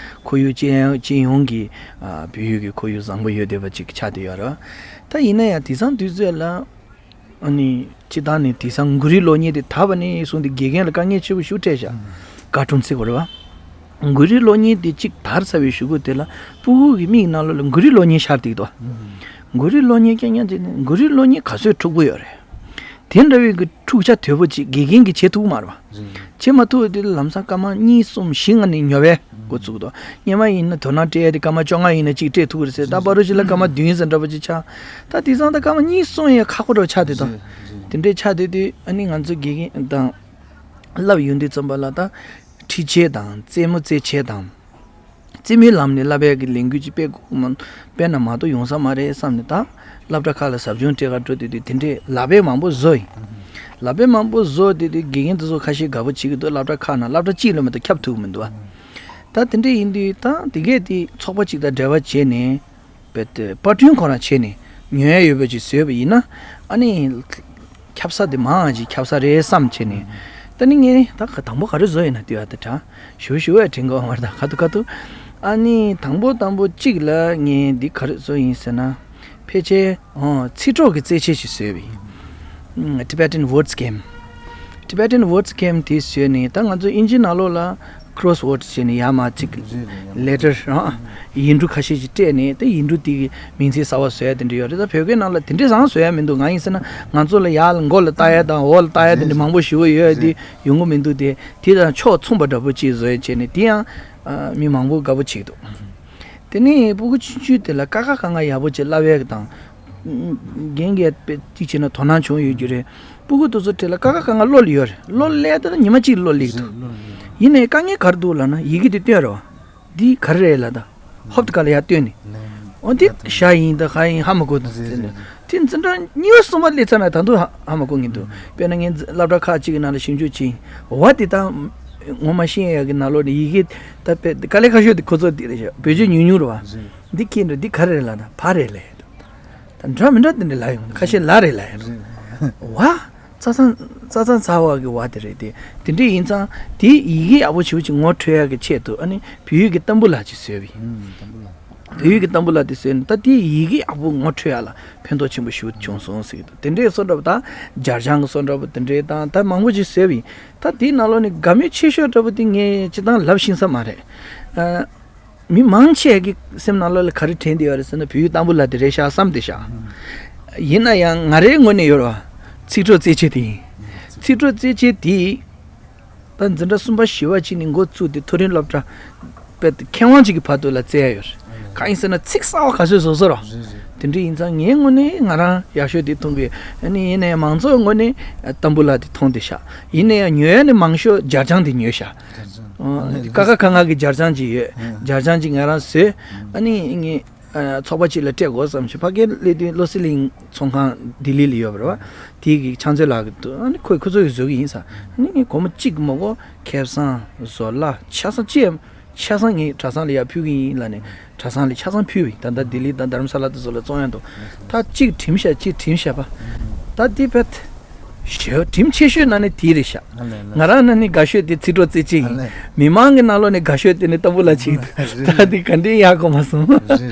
ཁོར་ཡུག་སྤྱི་ཡོངས་སྤྱི་ཡོངས་ཀྱི་ཨ་བོད་ཡུལ་གྱི་ཁོར་ཡུག་བཟང་པོ་ཡོད་བསྡད་པ་ཅིག་ཆགས་བསྡད་ཡོད་རེད་བ། ད་ཡིན་ན་ཡང་དེང་སང་དུས་ཚོད་ལ། ཨ་ནི་སྤྱིར་བཏང་ནས་དེང་སང་མགོ་རིལ་གློག་བརྙན་དེ་དར་བ་ནས་བཟུང་སྟེ་དགེ་རྒན་ལ་དཀའ་ངལ་ཆེ་པོ་ཞིག་འཕྲད་ཤག་ཀར་ཊུན་ཟེར་དགོས་རེད་བ། མགོ་རིལ་གློག་བརྙན་དེ་གཅིག་དར་ཚར་བའི་གཞུག་གུ་དེ་ལ་སྤུ་གུ་གི་མིག་ནང་ལོགས་ལ་མགོ་རིལ་གློག་བརྙན་ཤར་བསྡད་འདུག་མགོ་རིལ་གློག་བརྙན་རྐྱང་རྐྱང་དེ་ནི་མགོ་རིལ་གློག་བརྙན་ག་ཚོད་འཁྲུག་པོ་ཡོད་རེད། དེ་འདྲ་བའི་གི་འཁྲུག་ཆ་དོད་པོ་ཅིག་དགེ་རྒན་གྱིས་བྱེད་ཐུབ་ཀྱི་མ་རེད་བ། བྱེད་མ་ཐུབ་དེ་ལམ་སང་སྐར་མ་གཉིས་གསུམ་བཞི་ལྔ་ནས་ཉོ་བའི་འགོ་བཙུགས་འདུག་སྔོན་མ་ཡིན་ན་དོ་སྣང་སྤྲད་ཡ་དེ་སྐར་མ་བཅོ་ལྔ་ཡིན་ན་གཅིག་སྤྲད་ཐུབ་ཀྱི་རེད་ཟེར། ད་བར་དུ་ཞིག་ལ་སྐར་མ་བདུན་ཙམ་འདྲ་པོ་ཅིག་ཆགས། ད་དེང་སང་ད་སྐར་མ་གཉིས་གསུམ་ཡང་ཁག་པོ་འདྲ་པོ་ཆགས་བསྡད་འདུག་དེ་འདྲའི་ཆགས་བསྡད་དུས་ཨ་ནི་ང་ཚོ་དགེ་རྒན་དང་བསླབ་ཡོང་དུས་ཙམ་པ་ལ་ད་ཁྲིད་བྱེད་དང་རྩེད་མོ་རྩེད་བྱེད་དང་། རྩེད་མོའི་ལམ་ནས་བསླབ་པའི་གི་ལས་འགུལ་ཅིག་སྤེལ་དགོས་མ་སྤེལ་ན་མ་གཏོགས་ཡོང་ས་མ་རེད་བསམ་ནས་ད་སློབ་གྲྭ་ཁག་ལ་ཟབ་སྦྱོང་སྤྲད་ག་འགྲོ་དུས་དུས་དེ་འདྲའི་ལག་པས་མང་པོ་བཟོ་ཡིན། ལག་པས་མང་པོ་བཟོ་དུས་དུས་དགེ་རྒན་དེ་ཚོ་ཁ་ཤས་དགའ་པོ་བྱེད་ཀྱི་འདུག་སློབ་གྲྭ་ཁག་ནང་སློབ་གྲྭ་གཅིག་ལས་མ་གཏོགས་ཁྱབ་ཐུབ་ཀྱི་མི་འདུག་བ། ད་དེ་འདྲ་ཡིན་དུས་ད་དེ་གས་དེ་ཚོགས་པ་གཅིག་དང་འབྲེལ་བ་བྱས་ནས་བེད་དེ་པར་སྐྲུན་ཁོ་རང་བྱས་ནས་ཉོ་ཡ་ཡོད་པ་ཅིག་བཟོས་པ་ཡིན་ན་ཨ་ནི། ཁྱབ་ས་དེ་མང་ང་ཅིག་ཁྱབ་ས་རེད་བསམ་བྱས་ནས། ད་ནི་ངས་ད་ག་དང་པོ་ག་རེ་བཟོ་ཡིན་ན་དེ་བ་དེ་དྲ་ཞུ་ཞུ་བས་དྲན་གོ་མར་ད་ག་ཏུ་ག་ཏུ། ཨ་ནི་དང་པོ་དང་པོ་གཅིག་ལ་ངས་འདི་ག་རེ་བཟོ་ཡིན་ཟེར་ན། ཕལ་ཆེར་ཨོ་ཚིག་གྲོགས་ཀྱི་རྩེད་ཆས་ཤིག་བཟོས་པ་ཡིན། Tibetan Words Game། Tibetan Words Game་དེ་བཟོས་ནས་ད་ང་ཚོ་ཨིན་ཇི་ནང་ལོགས་ལ། Crosswords་བྱས་ནས་ཡར་མར་ཅིག་letter་རང་ཡིག་འབྲུ་ཁ་ཤས་ཤིག་སྤྲད་ནས་དེ་ཡིག་འབྲུ་དེ་གི་མིང་ཚིག་གསར་པ་བཟོ་ཡ་དེ་འདྲ་ཡོད་རེད། ད་བོད་སྐད་ནང་ལ་དེ་འདྲ་བཟང་བཟོ་ཡ་མི་འདུག་ང་ཡིན་ཟེར་ན་ང་ཚོ་ལ་ཡར་ལ་མགོ་ལ་ལྟ་ཡ་དང་འོག་ལ་ལྟ་ཡ་དེ་འདྲ་མང་པོ་ཞེ་པོ་ཡོད་ཡ་དེ་ཡོང་གི་མི་འདུག་དེ་དེ་དང་ཕྱོགས་མཚུངས་པ་འདྲ་པོ་ཅིག་བཟོ་ཡ་བྱས་ནས་དེ་ཡང་མི་མང་པོ་དགའ་པོ་བྱེད་ཀྱི་འདུག་དེ་ནས་སྤུ་གུ་ཆུང་ཆུང་དེ་ལ་ཀ་ཁ་ག་ང་ཡག་པོ་ཅིག་བསླབ་ཡ་དང་། རྒན་གྱིས་དཔེ་གཅིག་བྱས་ན་དོ་སྣང་བྱུང་ཡོད་རྒྱུ་རེད། སྤུ་གུ་དེ་ཚོ་དེ་ལ་ཀ་ཁ་ག་ང་བློ་ལ་ཡོད་རེད། བློ་ལ་སླེབས་ད་ཉི་མ་གཅིག་བློ་སླེབས་འདུག་ཡིན་ནའི་དཀའ་ངལ་ག་རེ་འདུག་ལབ་ན་ཡི་གེ་དེ་སྟོན་རོགས། འདི་ག་རེ་རེད་ལབ་ད། ཧོབ་ཏེ་ག་ལ་ཡར་སྟོན་ནས། འོ་འདི་ཞ་ཡིན་ད་ག་ཡིན་ཧ་མ་གོ་འདུག་ཟེར་ནས། དེ་འཛིན་གྲྭ་གཉིས་པ་གསུམ་པ་སླེབས་ཚར་ན་ད་དུང་ཧ་ཧ་མ་གོ་ངེས་འདུག་དཔེར་ན་ངས་འཛི་སློབ་གྲྭ་ཁག་ཅིག་གི་ནང་ལ་ཞིབ་འཇུག་བྱས་ཡིན། འོ་དེ་ད་ངོ་མ་ཤེས་ཡ་གི་ནང་ལོགས་ནས་ཡི་གེ་ད་དཔེ་དཀའ་ལས་ཁག་ཤོས་དེ་ཁོ་ཚོ་འདི་རེད་ཤག་བེད་སྤྱོད་ཉུང་ཉུང་རེད་བ། འདི་ཁྱེད་འདྲ་འདི་ག་རེ་རེད་ལབ་ན་བ་རེད་ལབ་ཡ་འདུག་ད་འདྲ་མི་འདྲ་དེ་འདྲ་ལབ་ཡོང་། ཁ་ཤས་ལ་རེད་ལབ་ཡ་འདུག་བ། ཙ་ཚང་ཙ་ཚང་ཚ་བ་གི་བ་དེ་རེད་དེ། དེ་འདྲ་ཡིན་ཙང་དེ་ཡི་གེ་ཡག་པོ་ཞེ་པོ་ཅིག་ངོ་འཕྲོད་ཡ་གི་ཆེད་དུ་ཨ་ནི་བོད་ཡིག་གི་ཏམ་བུ་ལ་ཅིག་བཟོས་པ་ཡིན། བོད་ཡིག་གི་ཏམ་བུ་ལ་དེ་བཟོས་ནས་ད་དེ་ཡི་གེ་ཡག་པོ་ངོ་འཕྲོད་ཡ་ལ་ཕན་ཐོགས་ཆེན་པོ་ཞེ་པོ་བྱུང་སོང་ཟེར་གི་འདུག་དེ་འདྲའི་བཟོ་འདྲ་པོ་ད་སྦྱར་བྱང་གི་བཟོ་འདྲ་པོ་དེ་འདྲའི་དང་ད་མང་པོ་ཅིག་བཟོས་པ་ཡིན། ད་དེའི་ནང་ལོགས་ནས་དགའ་མོས་ཆེ་ཤོས་འདྲ་པོ་དེ་ངས་སྤྱིར་བཏང་ལབ་ཤེས་ས་མ་རེད། ཨ། མི་མང་ཆེ་གི་སེམས་ནང་ལོགས་ལ་ག་རེ་དྲན་བསྡད་ཡོད་རེད་ཟེར་ན་བོད་ཡིག་ཏམ་བུ་ལ་དེ་རེད་ཤག་བསམ་བསྡད་ཤག་ཡིན་ན་ཡང་ང་རའི་ངོས་ནས་ཡོད་རེད་བ། ཚིག་གྲོགས་རྩེད་ཆས་དེ་ཡིན། ཚིག་གྲོགས་རྩེད་ཆས་དེ་ད་འཛིན་གྲྭ་གསུམ་པ་བཞི་པ་ཅིག་ནས་འགོ་བཙུགས་ཏེ་མཐོ་རིམ་སློབ་གྲྭ་དཔེ་མཁས་དབང་ཅིག་གི་བར་དུ་ལ་རྩེ་ཡ་ཡོད་རེད། གང་ཡིན་ཟེར་ན་ཚིག་གསར་བ་ག་ཚོད་བཟོ་བཟོ་རོགས། དེ་འདྲ་ཡིན་ཙང་ངའི་ངོས་ནས་ང་རང་ཡག་ཤོས་དེ་མཐོང་གི། ཨ་ནི་ཡིན་ནའི་མང་ཚོགས་ངོས་ནས་ཏམ་བུ་ལ་དེ་མཐོང་བསྡད་ཤག་ཡིན་ན་ཡང་ཉོ་ཡ་ནི་མང་ཤོས་སྦྱར་བྱང་དེ་ཉོས་ཤག་ཀ་ཁ་ག་ང་གི་སྦྱར་བྱང་ཅིག་ཡོད། སྦྱར་བྱང་ཅིག་ང་རང་བཟོས། ཨ་ནི་ངས་ཚོགས་པ་ཅིག་ལ་སྤྲད་དགོས་བསམ་བྱུང་། ཕ་གིར་སླེབས་དུས་བློ་གསལ་གླིང་ཚོང་ཁང་ལྡི་ལི་ལ་ཡོད་པ་རེད་བ། དེ་གི་ཕྱག་མཛོད་ལགས་ཀྱི་འདུག་ཨ་ནི་ཁོས་ཁོ་ཚོ་གིས་བཟོ་གི་ཡིན་ཟེར། ཨ་ནི་ངས་སྒོར་མོ་གཅིག་མ་གཏོགས་ཁེ་བཟང་བཟོ་གླ་ཆ་ཚང་ཅི་ཡང་ཆ་ཚང་ངས་གྲྭ་ཚང་ལ་ཡར་ཕུལ་གི་ཡིན་ལབ་ནས་གྲྭ་ཚང་ལ་ཆ་ཚང་ཕུལ་བ་ཡིན། ད་ལྟ་ལྡི་ལི་དང་རྡ་རམ་ས་ལ་དེ་ཚོ་ལ་བཙོང་ཡ་འདུག་ད་གཅིག་བྲིམས་ཤག་གཅིག་བྲིམས་ཤག་པ། ད་འདི་བེད་ཞེ་བྲིམས་ཆེ་ཤོས་ནང་ནས་དེ་རེད་ཤག་ང་རང་ནང་ནས་དགའ་ཤོས་དེ་ཚིག་གྲོགས་རྩེད་ཆས་ཡིན། མི་མང་གི་ནང་ལོགས་ནས་དགའ་ཤོས་དེ་ནི་ཏམ་བུ་ལ་ཆིག་འདུག་ད་འདི་ག་འདྲའི་ཡག་གོ་མ་སོང་། རེད་རེད་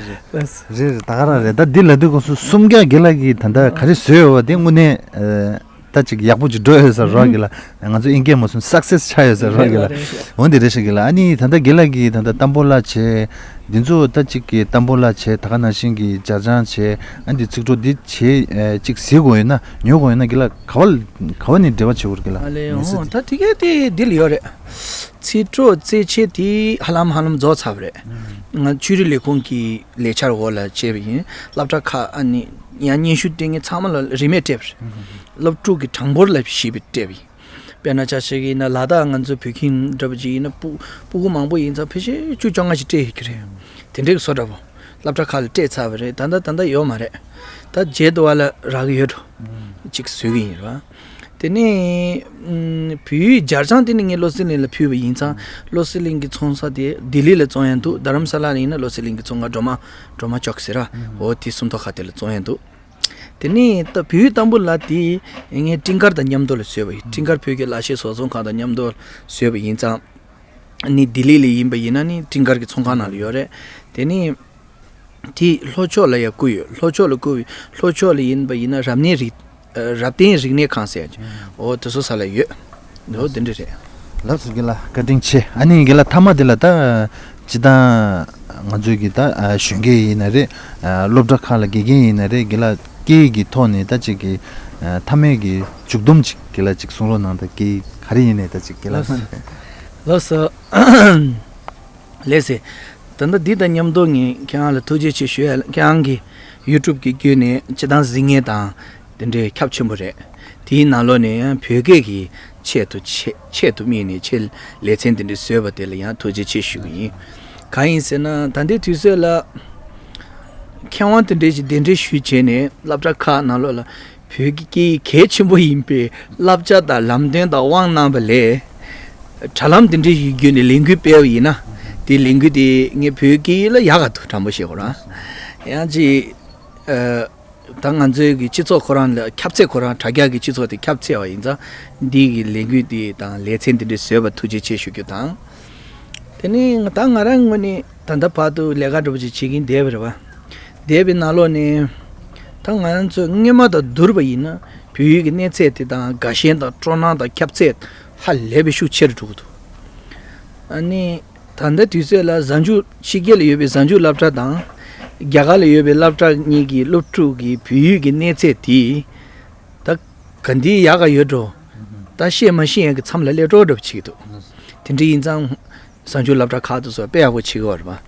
རེད་རེད། ད་ག་རང་རེད། ད་འདི་ལབ་དུས་སྐབས་སུ་སུམ་བརྒྱ་དགེ་ལགས་ཀྱིས་ད་ལྟ་ག་རེ་བཟོས་ཡོད་པ་དེ་དངོས་གནས་ད་ཅིག་ཡག་པོ་ཅིག་འགྲོ་ཡོད་ཟེར་རོགས་གི་ལ། ང་ཚོ་ཨིན་སྐད་མ་སོང་སག་སེ་སི་ཆགས་ཡོད་ཟེར་རོགས་གི་ལ། འོན་ཏེ་རེད་ཤག་གི་ལ། ཨ་ནི་ད་ལྟ་དགེ་ལགས་ཀྱིས་ད་ལྟ་ཏམ་བུ་ལ་བྱས། འདི་ཚོ་ད་ཅིག་གི་ཏམ་བུ་ལ་བྱས། ད་ག་ནང་བཞིན་གྱི་སྦྱར་བྱང་བྱས། ཨ་འདི་ཚིག་གྲོགས་འདི་བྱས་ཅིག་གཟིགས་དགོས་ཡོད་ན་ཉོ་དགོས་ཡོད་ན་གི་ལ་ག་བ་ག་བ་ནས་འབྲེལ་བ་བྱེད་དགོས་གི་ལ། ཨ་ལས་ངེས་ཧོ་སྲིད་ད་དེ་ག་དེ་འདི་ལ་ཡོད་རེད། ཚིག་གྲོགས་རྩེད་ཆས་དེ་ཧ་ལམ་ཧ་ལམ་རྫོགས་ཚར་བ་རེད། ང་ཆོས་རིག་ལས་ཁུངས་ཀྱི་ལས་འཆར་འོག་ལ་བྱས་པ་ཡིན། སློབ་གྲྭ་ཁག་ཨ་ནི་ཡང་སྙན་ཞུ་སྤྲད་མཁན་ཚང་མ་ལ་རིན་མེད་སྤྲད་པ་རེད། སློབ་ཕྲུག་གི་གྲངས་འབོར་ལ་གཞིགས་པའི་སྤྲད་པ་ཡིན། དཔེར་ན་ཆ་བཞག་གི་ཡིན་ན་ལ་དྭགས་ང་ཚོ་བོད་ཁྱིམ་འདྲ་པོ་ཅིག་ཡིན་ན་སྤུ་སྤུ་གུ་མང་པོ་ཡིན་ཙང་ཕལ་ཆེར་བཅུ་བཅོ་ལྔ་ཞིག་སྤྲད་ཡོད་ཀྱི་རེད། དེ་འདྲའི་བཟོ་འདྲ་པོ་སློབ་གྲྭ་ཁག་ལ་སྤྲད་ཚར་བ་རེད། ད་ལྟ་ད་ལྟ་ཡོད་མ་རེད། ད་རྗེས་དུ་བ་ལ་རག་གི་ཡོད་འགྲོ། གཅིག་བཟོས་གི་ཡིན་རེད་བ། དེ་ནས་ཨུམ། བོད་ཡིག་སྦྱར་བྱང་དེ་ནི་ངས་བློ་གསལ་གླིང་ལ་ཕུལ་བ་ཡིན་ཙང་། བློ་གསལ་གླིང་གི་ཚོང་ས་དེ་ལྡི་ལི་ལ་བཙོང་ཡ་འདུག་རྡ་རམ་ས་ལ་ལ་ཡིན་ན་བློ་གསལ་གླིང་གི་ཚོང་ཁང་སྒྲོལ་མ་སྒྲོལ་མ་ཅོག་ཟེར་ར། འོ་དེ་སུམ་མདོ་ཁ་དེ་ལ་བཙོང་ཡ་འདུག་དེ་ནས་ད་བོད་ཡིག་དང་པོ་ལ་དེ་ངས་སྤྲིན་དཀར་དང་མཉམ་དུ་ལ་བཟོས་པ་ཡིན། སྤྲིན་དཀར་བོད་ཀྱི་ལག་ཤེས་བཟོ་ཚོང་ཁང་དང་མཉམ་དུ་བཟོས་པ་ཡིན་ཙང་། ནི་ལྡི་ལི་ལ་ཡིན་པ་ཡིན་ན་ནི་སྤྲིན་དཀར་གྱི་ཚོང་ཁང་ནང་ལ་ཡོད་རེད། དེ་ནས་དེ་ལྷོ་ཕྱོགས་ལ་ཡང་བསྐུར་ཡོད། ལྷོ་ཕྱོགས་ལ་བསྐུར་བའི་ལྷོ་ཕྱོགས་ལ་ཡིན་པ་ཡིན་ན་རབ་གནས་རིག་རབ་བརྟན་རིག་གནས་ཁང་ཟེར་ཡ་ཅིག་འོ་དེ་ཚོ་ས་ལ་ཡོད། འོ་དེ་འདྲ་རེད། ལགས་སོ་རྒན་ལགས། བཀའ་དྲིན་ཆེ། ཨ་ནི་རྒན་ལགས་མཐའ་མ་དེ་ལ་ད་སྤྱིར་བཏང་ང་ཚོའི་གི་ད་གཞོན་སྐྱེས་ཡིན་ན་རེད། སློབ་གྲྭ་ཁག་ལ་དགེ་རྒན་ཡིན་ན་རེད། རྒན་ལགས་སྐད་ཡིག་གི་ཐོག་ནས་ད་ཅིག་གི་མཐའ་མའི་གི་མཇུག་སྡོམ་ཅིག་རྒན་ལགས་ཅིག་གསུང་རོགས་གནང་། ད་སྐད་ཡིག་ག་རེ་ཡིན་ནའི་ད་ཅིག་རྒན་ལགས། ལགས་སོ། ལགས་སེ། ད་ལྟ་འདི་དང་མཉམ་དུ་ངས་ཁྱེད་རང་ལ་ཐུགས་རྗེ་ཆེ་ཞུ་ཡ། ཁྱེད་རང་གི་ཡུ་ཊུབ་ཀྱི་བརྒྱུད་ནས་སྤྱིར་བཏང་གཟིགས་མཁན་དང་དེ་འདྲའི་ཁྱབ་ཆེན་པོ་རེད། དེའི་ནང་ལོགས་ནས་ཡང་བོད་སྐད་ཀྱི་ཆེད་དུ་ཆེད་ཆེད་དུ་དམིགས་ནས་ཆེད་ལས་ཚན་དེ་འདྲ་བཟོས་པ་དེ་ལ་ཡང་ཐུགས་རྗེ་ཆེ་ཞུ་གི་ཡིན། གང་ཡིན་ཟེར་ན་ད་ལྟའི་དུས་ཚོད་ལ་མཁས་དབང་དེ་འདྲའི་ཞིག་གདན་འདྲེན་ཞུས་བྱས་ནས་སློབ་གྲྭ་ཁག་ནང་ལོགས་ལ་བོད་ཀྱི་སྐད་ཡིག་གལ་ཆེན་པོ་ཡིན་པའི་བསླབ་བྱ་དང་ལམ་སྟོན་དང་དབང་གནང་བ་ལས། དྲ་ལམ་དེ་འདྲའི་ཞིག་བརྒྱུད་ནས་ལས་འགུལ་སྤེལ་བ་ཡིན་ན། དེ་ལས་འགུལ་དེ་ངས་བོད་སྐད་ཡིག་ལ་ཡག་ག་འདུག་དྲང་པོ་བཤད་ཁོ་རང་། ཡང་ཅིག་ཨ། ད་ང་ཚོའི་གི་སྤྱི་ཚོགས་ཁོ་རང་ལ་ཁྱབ་ཚད་ཁོ་རང་དྲ་རྒྱ་གི་སྤྱི་ཚོགས་དེ་ཁྱབ་ཚད་བ་ཡིན་ཙང་། འདི་གི་ལས་འགུལ་དེ་དང་ལས་ཚན་དེ་འདྲ་བཟོས་པ་ཐུགས་རྗེ་ཆེ་ཞུ་རྒྱུ་དང་། དེ་ནས་ད་ང་རང་ངོས་ནས་ད་ལྟ་བར་དུ་ལས་ཀ་འདྲ་པོ་ཅིག་བྱེད་ཀྱིན་བསྡད་པ་རེད་བ། བསྡད་པའི་ནང་ལོགས་ནས་ད་ང་རང་ཚོས་སྔོན་མ་དང་བསྡུར་བ་ཡིན་ན་བོད་ཡིག་གི་གནས་ཚད་དེ་དང་དགའ་ཞེན་དང་སྤྲོ་སྣང་དང་ཁྱབ་ཚད་ཧ་ལས་པའི་ཤུགས་ཆེ་རུ་འགྲོ་གི་འདུག་ཨ་ནི། ད་ལྟ་དུས་ཚོད་ལ་གཟའ་མཇུག་ཕྱི་རྒྱལ་ལ་ཡོད་པའི་གཟའ་མཇུག་སློབ་གྲྭ་དང་། རྒྱ་གར་ལ་ཡོད་པའི་སློབ་གྲྭ་གཉིས་ཀྱི་སློབ་ཕྲུག་གི་བོད་ཡིག་གི་གནས་ཚད་དེ། ད་ག་འདི་ཡག་ག་ཡོད་འགྲོ། ད་ཤེས་མ་ཤེས་ཡག་གི་མཚམས་ལ་སླེབས་འགྲོ་འགྲོ་བྱེད་ཀྱི་འདུག་དེ་འདྲ་ཡིན་ཙང་། གཟའ་མཇུག་སློབ་གྲྭ་ཁག་ཏུ་སོགས་དཔེ་ཡག་པོ་བྱེད་ཀྱི་ཡོད་རེད་པ།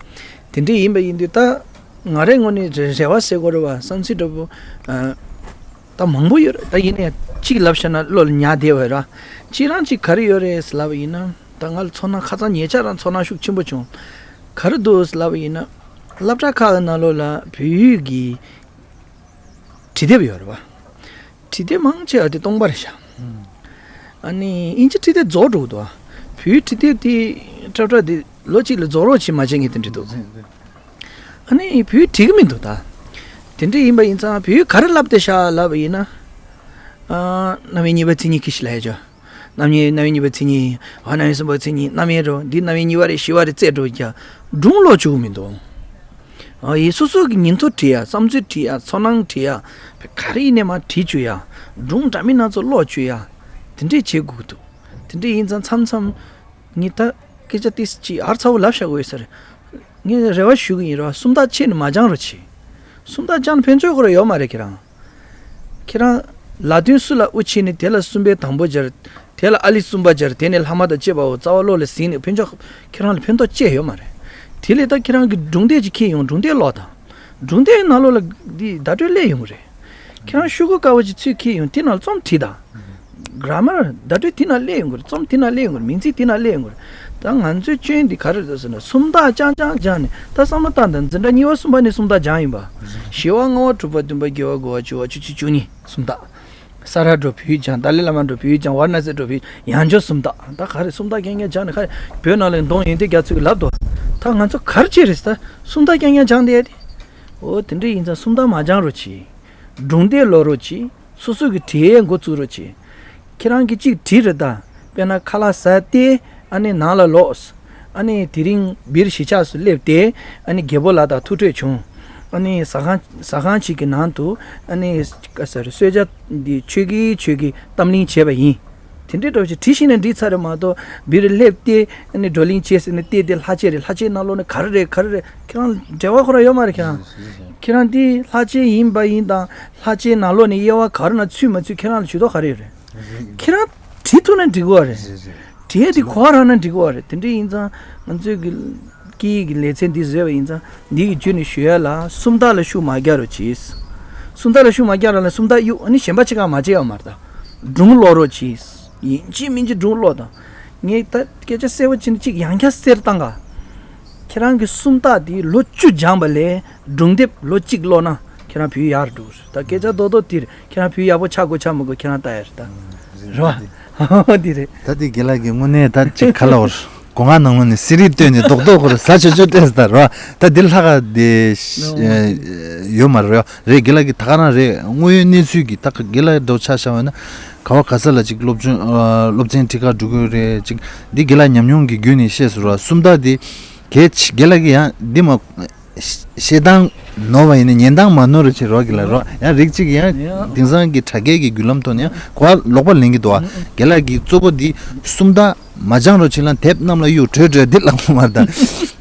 དེ་འདྲ་ཡིན་པ་ཡིན་དུས་ད། ང་རའི་ངོས་ནས་རེ་རེ་བ་ཟེར་དགོས་རེད་པ། བསམ་ཚུལ་འདྲ་པོ། ཨ། ད་མང་པོ་ཡོད་རེད། ད་ཡིན་ནའི་གཅིག་ལབ་བཤད་ན་བློ་ལ་ཉར་བསྡད་པ་རེད། གཅིག་རང་གཅིག་ག་རེ་ཡོད་རེད་ཟེར་ལབ་པ་ཡིན་ན། ད་ང་ལ་ཚོར་སྣང་ཁ་སང་ཉེ་ཆར་རང་ཚོར་སྣང་ཤུགས་ཆེན་པོ་བྱུང་། ག་རེ་འདུག་ཟེར་ལབ་པ་ཡིན་ན། སློབ་གྲྭ་ཁག་གི་ནང་ལོགས་ལ་བོད་ཡིག་གི་བྲིས་དེབ་ཡོད་རེད་པ། བྲིས་དེབ་མང་ཆེ་བ་དེ་སྟོང་པ་རེད་ཤག་ཨ་ནི་དབྱིན་ཇི་བྲིས་དེབ་རྫོགས་འགྲོ་གི་འདུག་བོད་ཡིག་བྲིས་དེབ་དེ་འཁྲབ་འཁྲབ་དེ་ལོ་གཅིག་ལ་རྫོགས་རོགས་བྱེད་མ་བྱེད་ངས་དེ་འདྲ་འདུག་ཨ་ནི་བོད་ཡིག་བྲིས་གི་མི་འདུག་ད། དེ་འདྲ་ཡིན་པ་ཡིན་ཙང་བོད་ཡིག་ག་རེ་བསླབ་བསྡད་ཤག་ལབ་པ་ཡིན་ན། ཨ། རྣམ་དབྱེ་གཉིས་པ་མཚན་ཉིད་ཀྱི་ཞིག་ལ་ཡ་ཅོ། རྣམ་དབྱེ་རྣམ་དབྱེ་གཉིས་པ་མཚན་ཉིད། ཨ། རྣམ་དབྱེ་གསུམ་པ་མཚན་ཉིད་རྣམ་དབྱེ་རོ། འདི་རྣམ་དབྱེ་གཉིས་པ་རེད་བཞི་པ་རེད་བརྩད་འགྲོ་རྒྱ། སྒྲུང་ཀློག་བཅུག་གི་མི་འདུག་ཨ་ཡི་སོ་སོ་གི་ཉིན་ཐོ་བྲིས་ཡ། བསམ་ཚུལ་བྲིས་ཡ། ཚོར་སྣང་བྲིས་ཡ། ག་རེ་ཡིན་ནའི་མར་བྲིས་བཅུག་ཡ། སྒྲུང་འདྲ་མིན་སྣ་ཚོགས་ཀློག་བཅུག་ཡ། དེ་འདྲས་བྱེད་དགོས་ཀྱི་འདུག་དེ་འདྲས་ཡིན་ཙང་མཚམས་མཚམས་ངས་ད་སྐད་ཆ་ཏིས་ཅིག་ཨར་ཚ་བོ་ལབ་བཞག་དགོས་ཡོད་ས་རེད། ངས་རེ་བ་ཞུ་གི་ཡིན་ར། སུམ་རྟགས་ཆེ་ནས་མ་སྦྱང་རོགས་གྱིས། སུམ་རྟགས་སྦྱང་ཕན་ཆོག་གི་ར་ཡོད་མ་རེད་ཁྱེད་རང་། ཁྱེད་རང་ལ་དོན་སུ་ལ་དབུ་ཕྱེ་ནས་དེ་ལ་གསུམ་པའི་དང་པོ་སྦྱར། དེ་ལ་ཨ་ལི་གསུམ་པ་སྦྱར། དེ་ནས་ལྷག་མ་དང་བཅས་པའོ་རྩ་བ་བློ་ལ་ཟིན་ནས་ཕན་ཆོག་ཁྱེད་རང་ལ་ཕན་ཐོགས་ཅི་ཡོད་མ་རེད། དེ་ལས་ད་ཁྱེད་རང་གི་སྒྲུང་དེབ་ཅིག་ཁྱེར་ཡོང་། སྒྲུང་དེབ་ཀློག་དང་། སྒྲུང་དེབ་ནང་ལོགས་ལ་འདི་བརྡ་སྤྲོད་སླེབས་ཡོང་གི་རེད། ཁྱེད་རང་ཤོག་གུ་དཀར་པོ་ཅིག་ཚུར་འཁྱེར་ཡོང་། དེ་ནང་ལ་རྩོམ་བྲིས་དང་། གྷ་ར་མར་བརྡ་སྤྲོད་དེ་ནང་སླེབས་ཡོང་གི་རེད། རྩོམ་དེ་ནང་སླེབས་ཡོང་གི་རེད། མིང་ཚིག་དེ་ནང་སླེབས་ཡོང་གི་རེད། ད་ང་ཚོའི་སྐྱོན་འདི་ག་རེ་རེད་ཟེར་ན་སུམ་རྟགས་རྐྱང་རྐྱང་སྦྱངས་ནས། ད་བསམ་བློ་བཏང་དང་། འཛིན་གྲྭ་གཉིས་པ་གསུམ་པ་ནས་སུམ་རྟགས་སྦྱངས་ཡིན་པ། བཞི་པ་ལྔ་པ་དྲུག་པ་བདུན་པ་བརྒྱད་པ་དགུ་པ་བཅུ་པ་བཅུ་གཅིག་བཅུ་གཉིས་སུམ་རྟགས། ས་ར་འགྲོ་བོད་ཡིག་སྦྱང་། ཏཱ་ལའི་བླ་མ་འགྲོ་བོད་ཡིག་སྦྱང་། ཝཱ་ར་ཎ་སི་འགྲོ་བོད་ཡིག་སྦྱང་། ཡང་བསྐྱར་སུམ་རྟགས། ད་ག་རེ་སུམ་རྟགས་རྐྱང་རྐྱང་སྦྱངས་ནས་ག་རེ་བོད་ནང་ལ་གདོང་ཡོན་ཏན་རྒྱ་མཚོ་གིས་ལབ་དོ། ད་ང་ཚོ་ག་རེ་བྱེད་རེད་ཟེར། ད་སུམ་རྟགས་རྐྱང་རྐྱང་སྦྱངས་བསྡད་ཡ་དེ། འོ་དེ་འདྲ་ཡིན་ཙང་སུམ་རྟགས་མ་སྦྱང་རོགས་གྱིས། སྒྲུང་དེབ་ཀློག་རོགས་གྱིས། སོ་སོ་གི་བྲིས་ཡས་འགོ་བཙུགས་རོགས་གྱིས། ཁྱེད་རང་གིས་གཅིག་བྲིས་རེད་ད། དཔེར་ན་ཁ་ལག་ཟ་སྟེ་ཨ་ནི་ནང་ལ་ལོག་ཨ་ནི་དེ་རིང་སྦིར་གཞིས་ཆགས་སུ་སླེབས་ཏེ། ཨ་ནི་རྒད་པོ་ལགས་དང་ཐུག་འཕྲད་བྱུང་། ཨ་ནི་ཟ་ཁང་ཟ་ཁང་ཞིག་གི་ནང་དུ་ཨ་ནི་ག་ཟེར་གསོལ་ཇ་འདི་མཆོད་ཀྱི་མཆོད་ཀྱི་གཏམ་གླེང་བྱས་པ་ཡིན། དེ་འདྲའི་འདྲ་བོ་ཞིག་བྲིས་ཤེས་ན་འགྲིག་ཚར་རེད་མ་གཏོགས། སྦིར་སླེབས་ཏེ་ཨ་ནི་བགྲོ་གླེང་བྱས་ཟེར་ནས་བལྟས་ཏེ་ལྷག་བཅས་རེད། ལྷག་བཅས་ནང་ལོགས་ནས་ག་རེ་རེད་ག་རེ་རེད། ཁྱེད་རང་འབྲེལ་བ་ཁོ་རང་ཡོད་མ་རེད་ཁྱེད་རང་། ཁྱེད་རང་འདི་ལྷག་བཅས་ཡིན་པ་ཡིན་དང་། ལྷག་བཅས་ནང་ལོགས་ནས་དབྱེ་བ་ག་རེ་ན་ཚུད་མ་ཚུད་ཁྱེད་རང་ལ་ཇུས་གཏོགས་ག་རེ་ཡོད་རེད། ཁྱེད་རང་བྲིས་ཐུབ་ན་འགྲིག་གི་རེད། བྲིས་ཡས་དེ་གོ་བ་རག་ན་འགྲིག་གི་རེད། དེ་འདྲ་ཡིན་ཙང་ང་ཚོའི་གི་སྐད་ཡིག་གི་ལེ་ཚན་འདི་བཟོས་པ་ཡིན་ཙང་། འདི་གི་བརྒྱུད་ནས་ཞུ་ཡ་ལ་སུམ་རྟགས་ལ་ཤུགས་མ་རྒྱག་རོགས་གྱིས། སུམ་རྟགས་ལ་ཤུགས་མ་རྒྱག་རོགས་ལ་སུམ་རྟགས་གཡུག་ཨ་ནི་གཞན་པ་ཅི་གང་མ་བྱེད་ཡོད་མ་རེད་ད། སྒྲུང་ཀློག་རོགས་གྱིས། ཡིན་གཅིག་མིན་གཅིག་སྒྲུང་ཀློག་དང་། ངས་ད་སྐད་ཆ་གསལ་པོ་བྱས་ན་གཅིག་ཡང་བསྐྱར་གསལ་བཏང་ག་ཁྱེད་རང་གི་སུམ་རྟགས་འདི་ལོ་བཅུ་སྦྱངས་པ་ལས་སྒྲུང་དེབ་ལོ་གཅིག་ཀློག་ན་ཁྱེད་རང་བོད་ཡག་རུ་འགྲོ་གི་རེད། ད་སྐད་ཆ་རྡོག་རྡོག་འདི་རེད། ཁྱེད་རང་བོད་ཡག་པོ་ཆགས་དགོས་ཆགས་མི་དགོས་ཁྱེད་རང་ལྟ་ཡ་རེད་ད། རེད་བ། འདི་རེད། ད་འདི་དགེ་ལགས་ཀྱི་དངོས་གནས་ད་ཅིག་ག་ལ་བར་སྒོ་ང་ནང་ལོགས་ནས་སི་རི་བཏོན་ནས་རྡོག་རྡོག་ཁོ་ར་ཟ་ཆོག་ཆོག་སྤྲད་ཟེར་ད་རེད་བ། ད་འདི་ལྷག་ག་དེ་ཡོད་མ་རེད་བ། རེད་དགེ་ལགས་ཀྱི་ད་ག་རང་རེད། དངོས་ཡོད་གནས་ཚུལ་གྱི་ད་དགེ་ལགས་འདྲ་བོ་ཆ་བཞག་པ་ཡིན་ན་ག་བ་ག་ས་ལ་ཅིག་སློབ་སྦྱོང་སློབ་ཚན་ཁྲིད་ག་འགྲོ་གི་ཡོད་རེད། ཅིག་འདི་དགེ་ལགས་ཉམས་མྱོང་གི་བརྒྱུད་ནས་བཤད་ཟེར་བ་སུམ་རྟགས་འདི་གལ་ཆེ་དགེ་ལགས་ཀྱི་ཡང་འདི་མ། བཤད་སྟངས་ནོར་བ་ཡིན་ན་ཉན་སྟངས་མ་ནོར་རོགས་བྱེད་རོགས་གྱིས་ལ་རོགས། ཡང་རིགས་གཅིག་ཡང་དེང་སང་གི་དྲ་རྒྱའི་གི་བརྒྱུད་ལམ་ཐོག་ནས་ཡང་གོ་བ་ལོག་པ་ལེན་གྱི་འདུག་ཨ། དགེ་ལགས་ཀྱིས་གཙོ་བོ་འདི་སུམ་རྟགས་མ་སྦྱང་རོགས་བྱེད་ལ་དེབ་གནམ་ལ་གཡུག་བྲོས་བྲོས་འདི་ལག་པ་མར་དང་།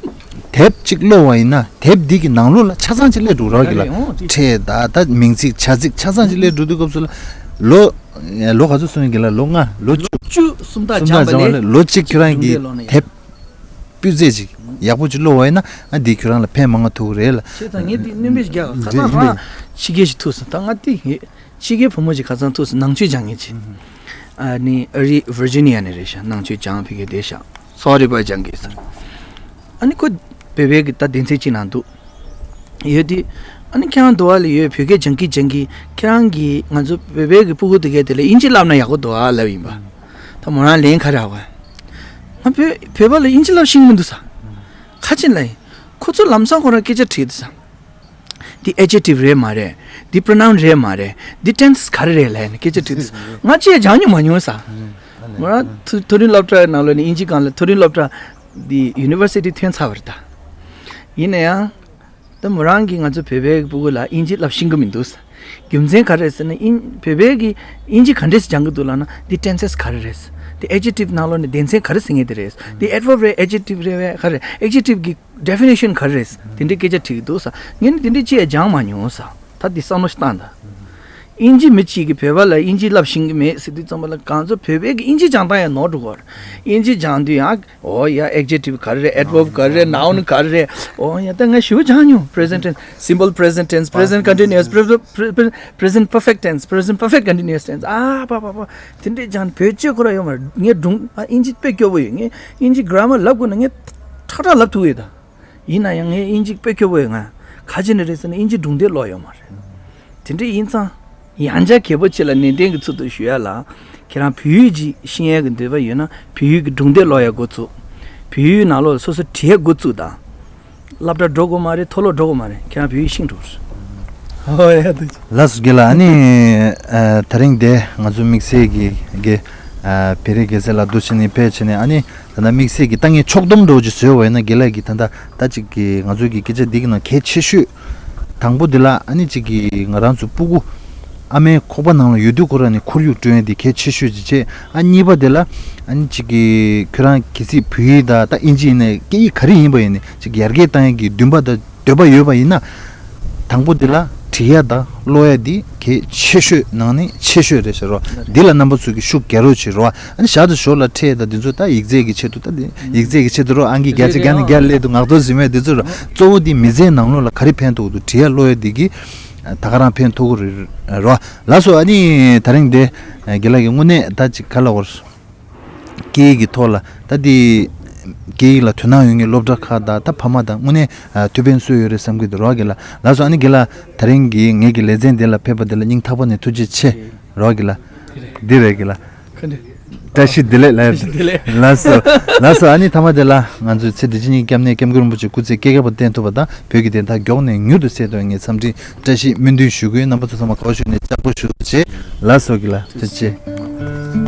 དེབ་གཅིག་ཀློག་པ་ཡིན་ན་དེབ་འདི་གི་ནང་ལོགས་ལ་ཆ་ཚང་ཅིག་སླེབས་འགྲོ་རོགས་གྱིས་ལ། ཡོང་། ཁྲིད་ད་ད་མིང་ཚིག་བྱ་ཚིག་ཆ་ཚང་ཅིག་སླེབས་འགྲོ་དུས་སྐབས་སུ་ལ་ལོ་ལོ་ག་ཚོད་སོང་ཡིན་གྱི་ལ་ལོ་ལྔ་ལོ་བཅུ། བཅུ་སུམ་རྟགས་སྦྱངས་པ་ལས་ལོ་གཅིག་ཁྱོད་རང་གི་དེབ། སྤུས་ཚད་ཅིག་ཡག་པོ་ཅིག་བློ་བ་ཡིན་ན་ཨ་འདིས་ཁྱོད་རང་ལ་ཕན་མང་ང་ཐོགས་ཀྱི་རེད་ལ། བྱས་ཙང་ངས་འདི་སྣོན་པ་ཞིག་རྒྱག་ཁ་སང་རང་ཕྱི་རྒྱལ་ཞིག་ཐུག་སོང་། ད་ང་འདི་ངས་ཕྱི་རྒྱལ་བུ་མོ་ཞིག་ཁ་སང་ཐུག་སོང་། ནང་ཆོས་སྦྱང་མཁན་ཅིག་ཨ་ནི་ཨ་རི་ཝར་ཇི་ནི་ཡ་ནས་རེད་ཤག་ནང་ཆོས་སྦྱང་ཕ་གིར་བསྡད་ཤག་སོ་རི་པ་སྦྱང་གི་ཟེར། ཨ་ནི་ཁོ་བོད་པའི་གི་ད་སྡེ་ཚན་གཅིག་ནང་འདུག་ཡོད་དེ། ཨ་ནི་ཁྱེད་རང་འདི་བ་ལ་ཡོད། བོད་སྐད་སྦྱང་གི་སྦྱང་གི་ཁྱེད་རང་གིས་ང་ཚོ་བོད་པའི་གི་སྤུ་གུ་དེ་གས་དེ་ལ་དབྱིན་ཇི་བསླབ་ན་ཡག་པོ་འདུག་ཨ་ལབ་ཡིན་པ། ད་མོ་རང་ལན་ག་རེ་རག་པ། ང་བོད་བོད་པ་ལ་དབྱིན་ཇི་བསླབ་ཤེས་ཀྱི་མི་འདུག་ས། ཁ་ཆེ་ལ་ཡིན། ཁོ་ཚོ་ལམ་སང་ཁོ་རང་སྐད་ཆ་དྲིས་འདུག་ས། འདི་ཨེ་ཇེ་ཊིབ་རེད་མ་རེད། འདི་པོ་རོ་ནའུན་རེད་མ་རེད། འདི་ཊེན་སི་ག་རེ་རེད་ལབ་ནས་སྐད་ཆ་དྲིས་འདུག་ས། ང་ཅིག་སྦྱང་མྱོང་མ་མྱོང་ས། མོ་རང་མཐོ་མཐོ་རིམ་སློབ་གྲྭའི་ནང་ལོགས་ནས་དབྱིན་ཇི་སྒང་ལ་མཐོ་རིམ་སློབ་གྲྭ་འདི་ཡུ་ནི་ཝར་སི་ཊི་ཐོན་ཚར་བ་རེད་ད། ཡིན་ན་ཡང་། ད་མོ་རང་གིས་ང་ཚོ་བོད་པའི་སྤུ་གུ་ལ་དབྱིན་ཇི་བསླབ་ཤེས་ཀྱི་མི་འདུག་ས། རྒྱུ་མཚན་ག་རེ་རེད་ཟེར་ན་དབྱིན་བོད་པའི་གི་དབྱིན་ཇི་ག་འདྲས་སྦྱང་གི་འདུག་ལབ་ན་འདི་ཊེན་སི་ག་རེ་རེད། འདི་ཨེ་ཇེ་ཊིབ་ནང་ལོགས་ནས་སྡེ་ཚན་ག་རེ་ཟེར་མཁན་དེ་རེད། འདི་ཨེཌ་ཝརབ་རེད། ཨེ་ཇེ་ཊིབ་རེད་བས་ག་རེ། ཨེ་ཇེ་ཊིབ་གི་ཌེ་ཕི་ནེ་ཤན་ག་རེ་རེད། དེ་འདྲའི་སྐད་ཆ་དྲིས་ཀྱི་འདུག་ས། ངས་ནི་དེ་འདྲའི་ཅི་ཡང་སྦྱངས་མ་མྱོང་ས། ད་འདི་བསམ་བློ་ཞིག་བཏང་དང་། དབྱིན་ཇི་མི་གཅིག་གིས་བོད་པ་ལ་དབྱིན་ཇི་བསླབ་ཤེས་ཀྱི་མེད་ཟེར་དུས་ཙམ་པ་ལ་ང་ཚོ་བོད་པའི་གི་དབྱིན་ཇི་སྦྱང་སྟངས་ཡང་ནོར་འགྲོ་གི་རེད། དབྱིན་ཇི་སྦྱང་དུས་ཡང་ཨོ་ཡ་ཨེཌ་ཇེ་ཊིབ་ག་རེ་རེད། ཨེཌ་ཝརབ་ག་རེ་རེད། ནའུན་ག་རེ་རེད། ཨོ་ཡ་ད་ང་ཞེ་པོ་སྦྱངས་མྱོང་། པི་རེ་ཟེན་ཊི་ཊེན་སི། སིམ་པལ་པི་རེ་ཟེན་ཊི་ཊེན་སི། པི་རེ་ཟེན་ཊི་ཀོན་ཊི་ནུ་ཨས། པི་རེ་ཟེན་ཊི་པར་ཕེག་ཊི་ཊེན་སི། པི་རེ་ཟེན་ཊི་པར་ཕེག་ཊི་ཀོན་ཊི་ནུ་ཨས་ཊེན་སི། ཨ་པ་པ་པ། དེ་འདྲས་སྦྱངས་བེད་སྤྱོད་ཁོ་རང་ཡོད་མ་རེད། ངས་སྒྲུང་ཨ་དབྱིན་ཇི་དཔེ་སྐྱོ་པོ་ཡོད། ངས་དབྱིན་ཇི་གྷི་ར་མར་ལབ་དགོས་ན་ངས་ཁྲག་ཁྲག་ལབ་ཐུབ་ཡོད་ད། ཡིན་ན་ཡང་ངས་དབྱིན་ཇི་དཔེ་སྐྱོ་པོ་ཡོད། ང་ག་ཅི་ནས་རེད་ཟེར་ན་དབྱིན་ཇི་སྒྲུང་དེབ་ཀློག་ཡོད་མ་རེད། དེ་འདྲ་ཡིན་ཙང་། ཡང་བསྐྱར་གལ་པོ་ཆེ་ལ་ནན་ཏན་གྱི་ཚུལ་དུ་ཞུ་ཡ་ལ། ཁྱེད་རང་བོད་ཡིག་ཅིག་ཤེས་ཡ་གི་འདོད་པ་ཡོད་ན་བོད་ཡིག་གི་སྒྲུང་དེབ་ཀློག་ཡ་འགོ་བཙུགས། བོད་ཡིག་ནང་ལོགས་ལ་སོ་སོ་བྲིས་ཡ་འགོ་བཙུགས་དང་། སློབ་གྲྭ་འགྲོ་དགོས་མ་རེད། མཐོ་སློབ་འགྲོ་དགོས་མ་རེད། ཁྱེད་རང་བོད་ཡིག་ཤེས་འགྲོ། ཧོ་ཡ་ཐུགས་རྗེ་ཆེ། ལགས་སོ་དགེ་ལགས། ཨ་ནི་ཨ་ད་རིང་དེ་ང་ཚོ་དམིགས་བསལ་གྱི་དགེ་ཨ་བེ་རི་རྒྱལ་མཚན་ལགས་འདུ་བྱེད་ནས་ཕེབས་བྱས་ནས་ཨ་ནི། ད་ལྟ་དམིགས་བསལ་གྱི་ད་ངས་ཕྱོགས་བསྡོམས་འདྲ་བོ་ཅིག་བཟོས་པ་ཡིན་ན་དགེ་ལགས་ཀྱིས་ད་ལྟ་ད་ཅིག་གི་ང་ཚོའི་གི་སྐད་ཆ་འདི་གི་ནང་གལ་ཆེ་ཤོས། དང་པོ་འདི་ལ་ཨ་ནི་ཅིག་གི་ང་རང་ཚོ་སྤུ་གུ་ཨ་མའི་ཁོག་པ་ནང་ལ་ཡོད་དུས་ཁོ་རང་ནས་ཁོར་ཡུག་སྐྲུན་ཡས་འདི་གལ་ཆེ་ཤོས་ཅིག་བྱས། ཨ་གཉིས་པ་འདི་ལ་ཨ་ནི་ཅིག་གི་ཁྱོད་རང་གལ་སྲིད་བོད་ཡིག་དང་ད་དབྱིན་ཇི་ཡིན་ནའི་སྐད་ཡིག་ག་རེ་ཡིན་པ་ཡིན་ནའི་ཅིག་ཡར་རྒྱས་བཏང་ཡས་ཀྱི་འདུན་པ་དང་འདོད་པ་ཡོད་པ་ཡིན་ན། དང་པོ་འདི་ལ་བྲིས་ཡ་དང་ཀློག་ཡ་འདི་གལ་ཆེ་ཤོས་ནང་ནས་ཆེ་ཤོས་རེད་ཟེར་རོ། འདི་ལ་རྣམ་པ་ཚོས་ཀྱི་ཤུགས་རྒྱག་རོགས་བྱེད་རོ། ཨ་ནི་ཞར་དུ་ཞོར་ལ་ཕྲད་དང་འདི་ཚོ་ད་ཡིག་ཚད་ཀྱི་ཆེད་དུ་ད་འདི་ཡིག་ཚད་ཀྱི་ཆེད་དུ་རོ། ཨང་ཀི་བརྒྱ་ཆ་བརྒྱ་ནས་བརྒྱ་སླེབས་འདུག་ངག་ཐོག་ཟིན་མེད་འདི་ཚོ་རོ། གཙོ་བོ་འདི་མི་ཚེའི་ནང་ལོགས་ལ་ག་རེ་ཕན་ཐོགས་འདུག་བྲིས་ཡ་ཀློག་ཡ་འདི་གི་ད་ག་རང་ཕན་ཐོགས་ཀྱི་རེད་རོ། ལགས་སོ། ཨ་ནི་ད་རིང་འདི་དགེ་ལགས་ཀྱི་དངོས་གནས་ད་ཅིག་ག་ལ་བར། སྐད་ཡིག་གི་ཐོག་ལ་ད་འདི་སྐད་ཡིག་ལ་དོ་སྣང་ཡོད་མཁན་སློབ་གྲྭ་ཁག་དང་ད་ཕ་མ་དང་དངོས་གནས་ཨ་ཐུགས་ཕན་གསོས་ཡོད་རེད་བསམ་གྱི་འདུག་རོགས་དགེ་ལགས། ལགས་སོ། ཨ་ནི་དགེ་ལགས་ད་རིང་གི་ངེད་ཀྱི་ལེ་ཚན་འདི་ལ་ཕེབས་པ་འདི་ལ་སྙིང་ཐག་པ་ནས་ཐུགས་རྗེ་ཆེ་རོགས་དགེ་ལགས། འདི་རེད་དགེ་ལགས། བཀྲ་ཤིས་བདེ་ལེགས་ལགས། བཀྲ་ཤིས་བདེ་ལེགས། ལགས་སོ། ལགས་སོ། ཨ་ནི་ཐ་མ་དེ་ལ་ང་ཚོའི་ཚེ་འདི་ཕྱི་གཉིས་ཀྱི་སྐྱབས་གནས་སྐྱབས་མགོན་རིན་པོ་ཆེ་སྐུ་ཚེ་བསྐལ་བརྒྱར་བརྟན་ཐུབ་པ་དང་བོད་ཀྱི་བདེན་མཐའ་མགྱོགས་ནས་མྱུར་དུ་གསལ་ཐུབ་པའི་ངས་འཚམས་འདྲི་བཀྲ་ཤིས་སྨོན་འདུན་ཞུ་གི་ཡོད། རྣམ་པ་ཚོ་ཚང་མ་དགའ་བ་ཞུ་ནས་ལྕགས་པོ་ཞུ་རོགས་བྱེད། ལགས་སོ་དགེ་ལགས། ཐུགས་རྗེ་ཆེ།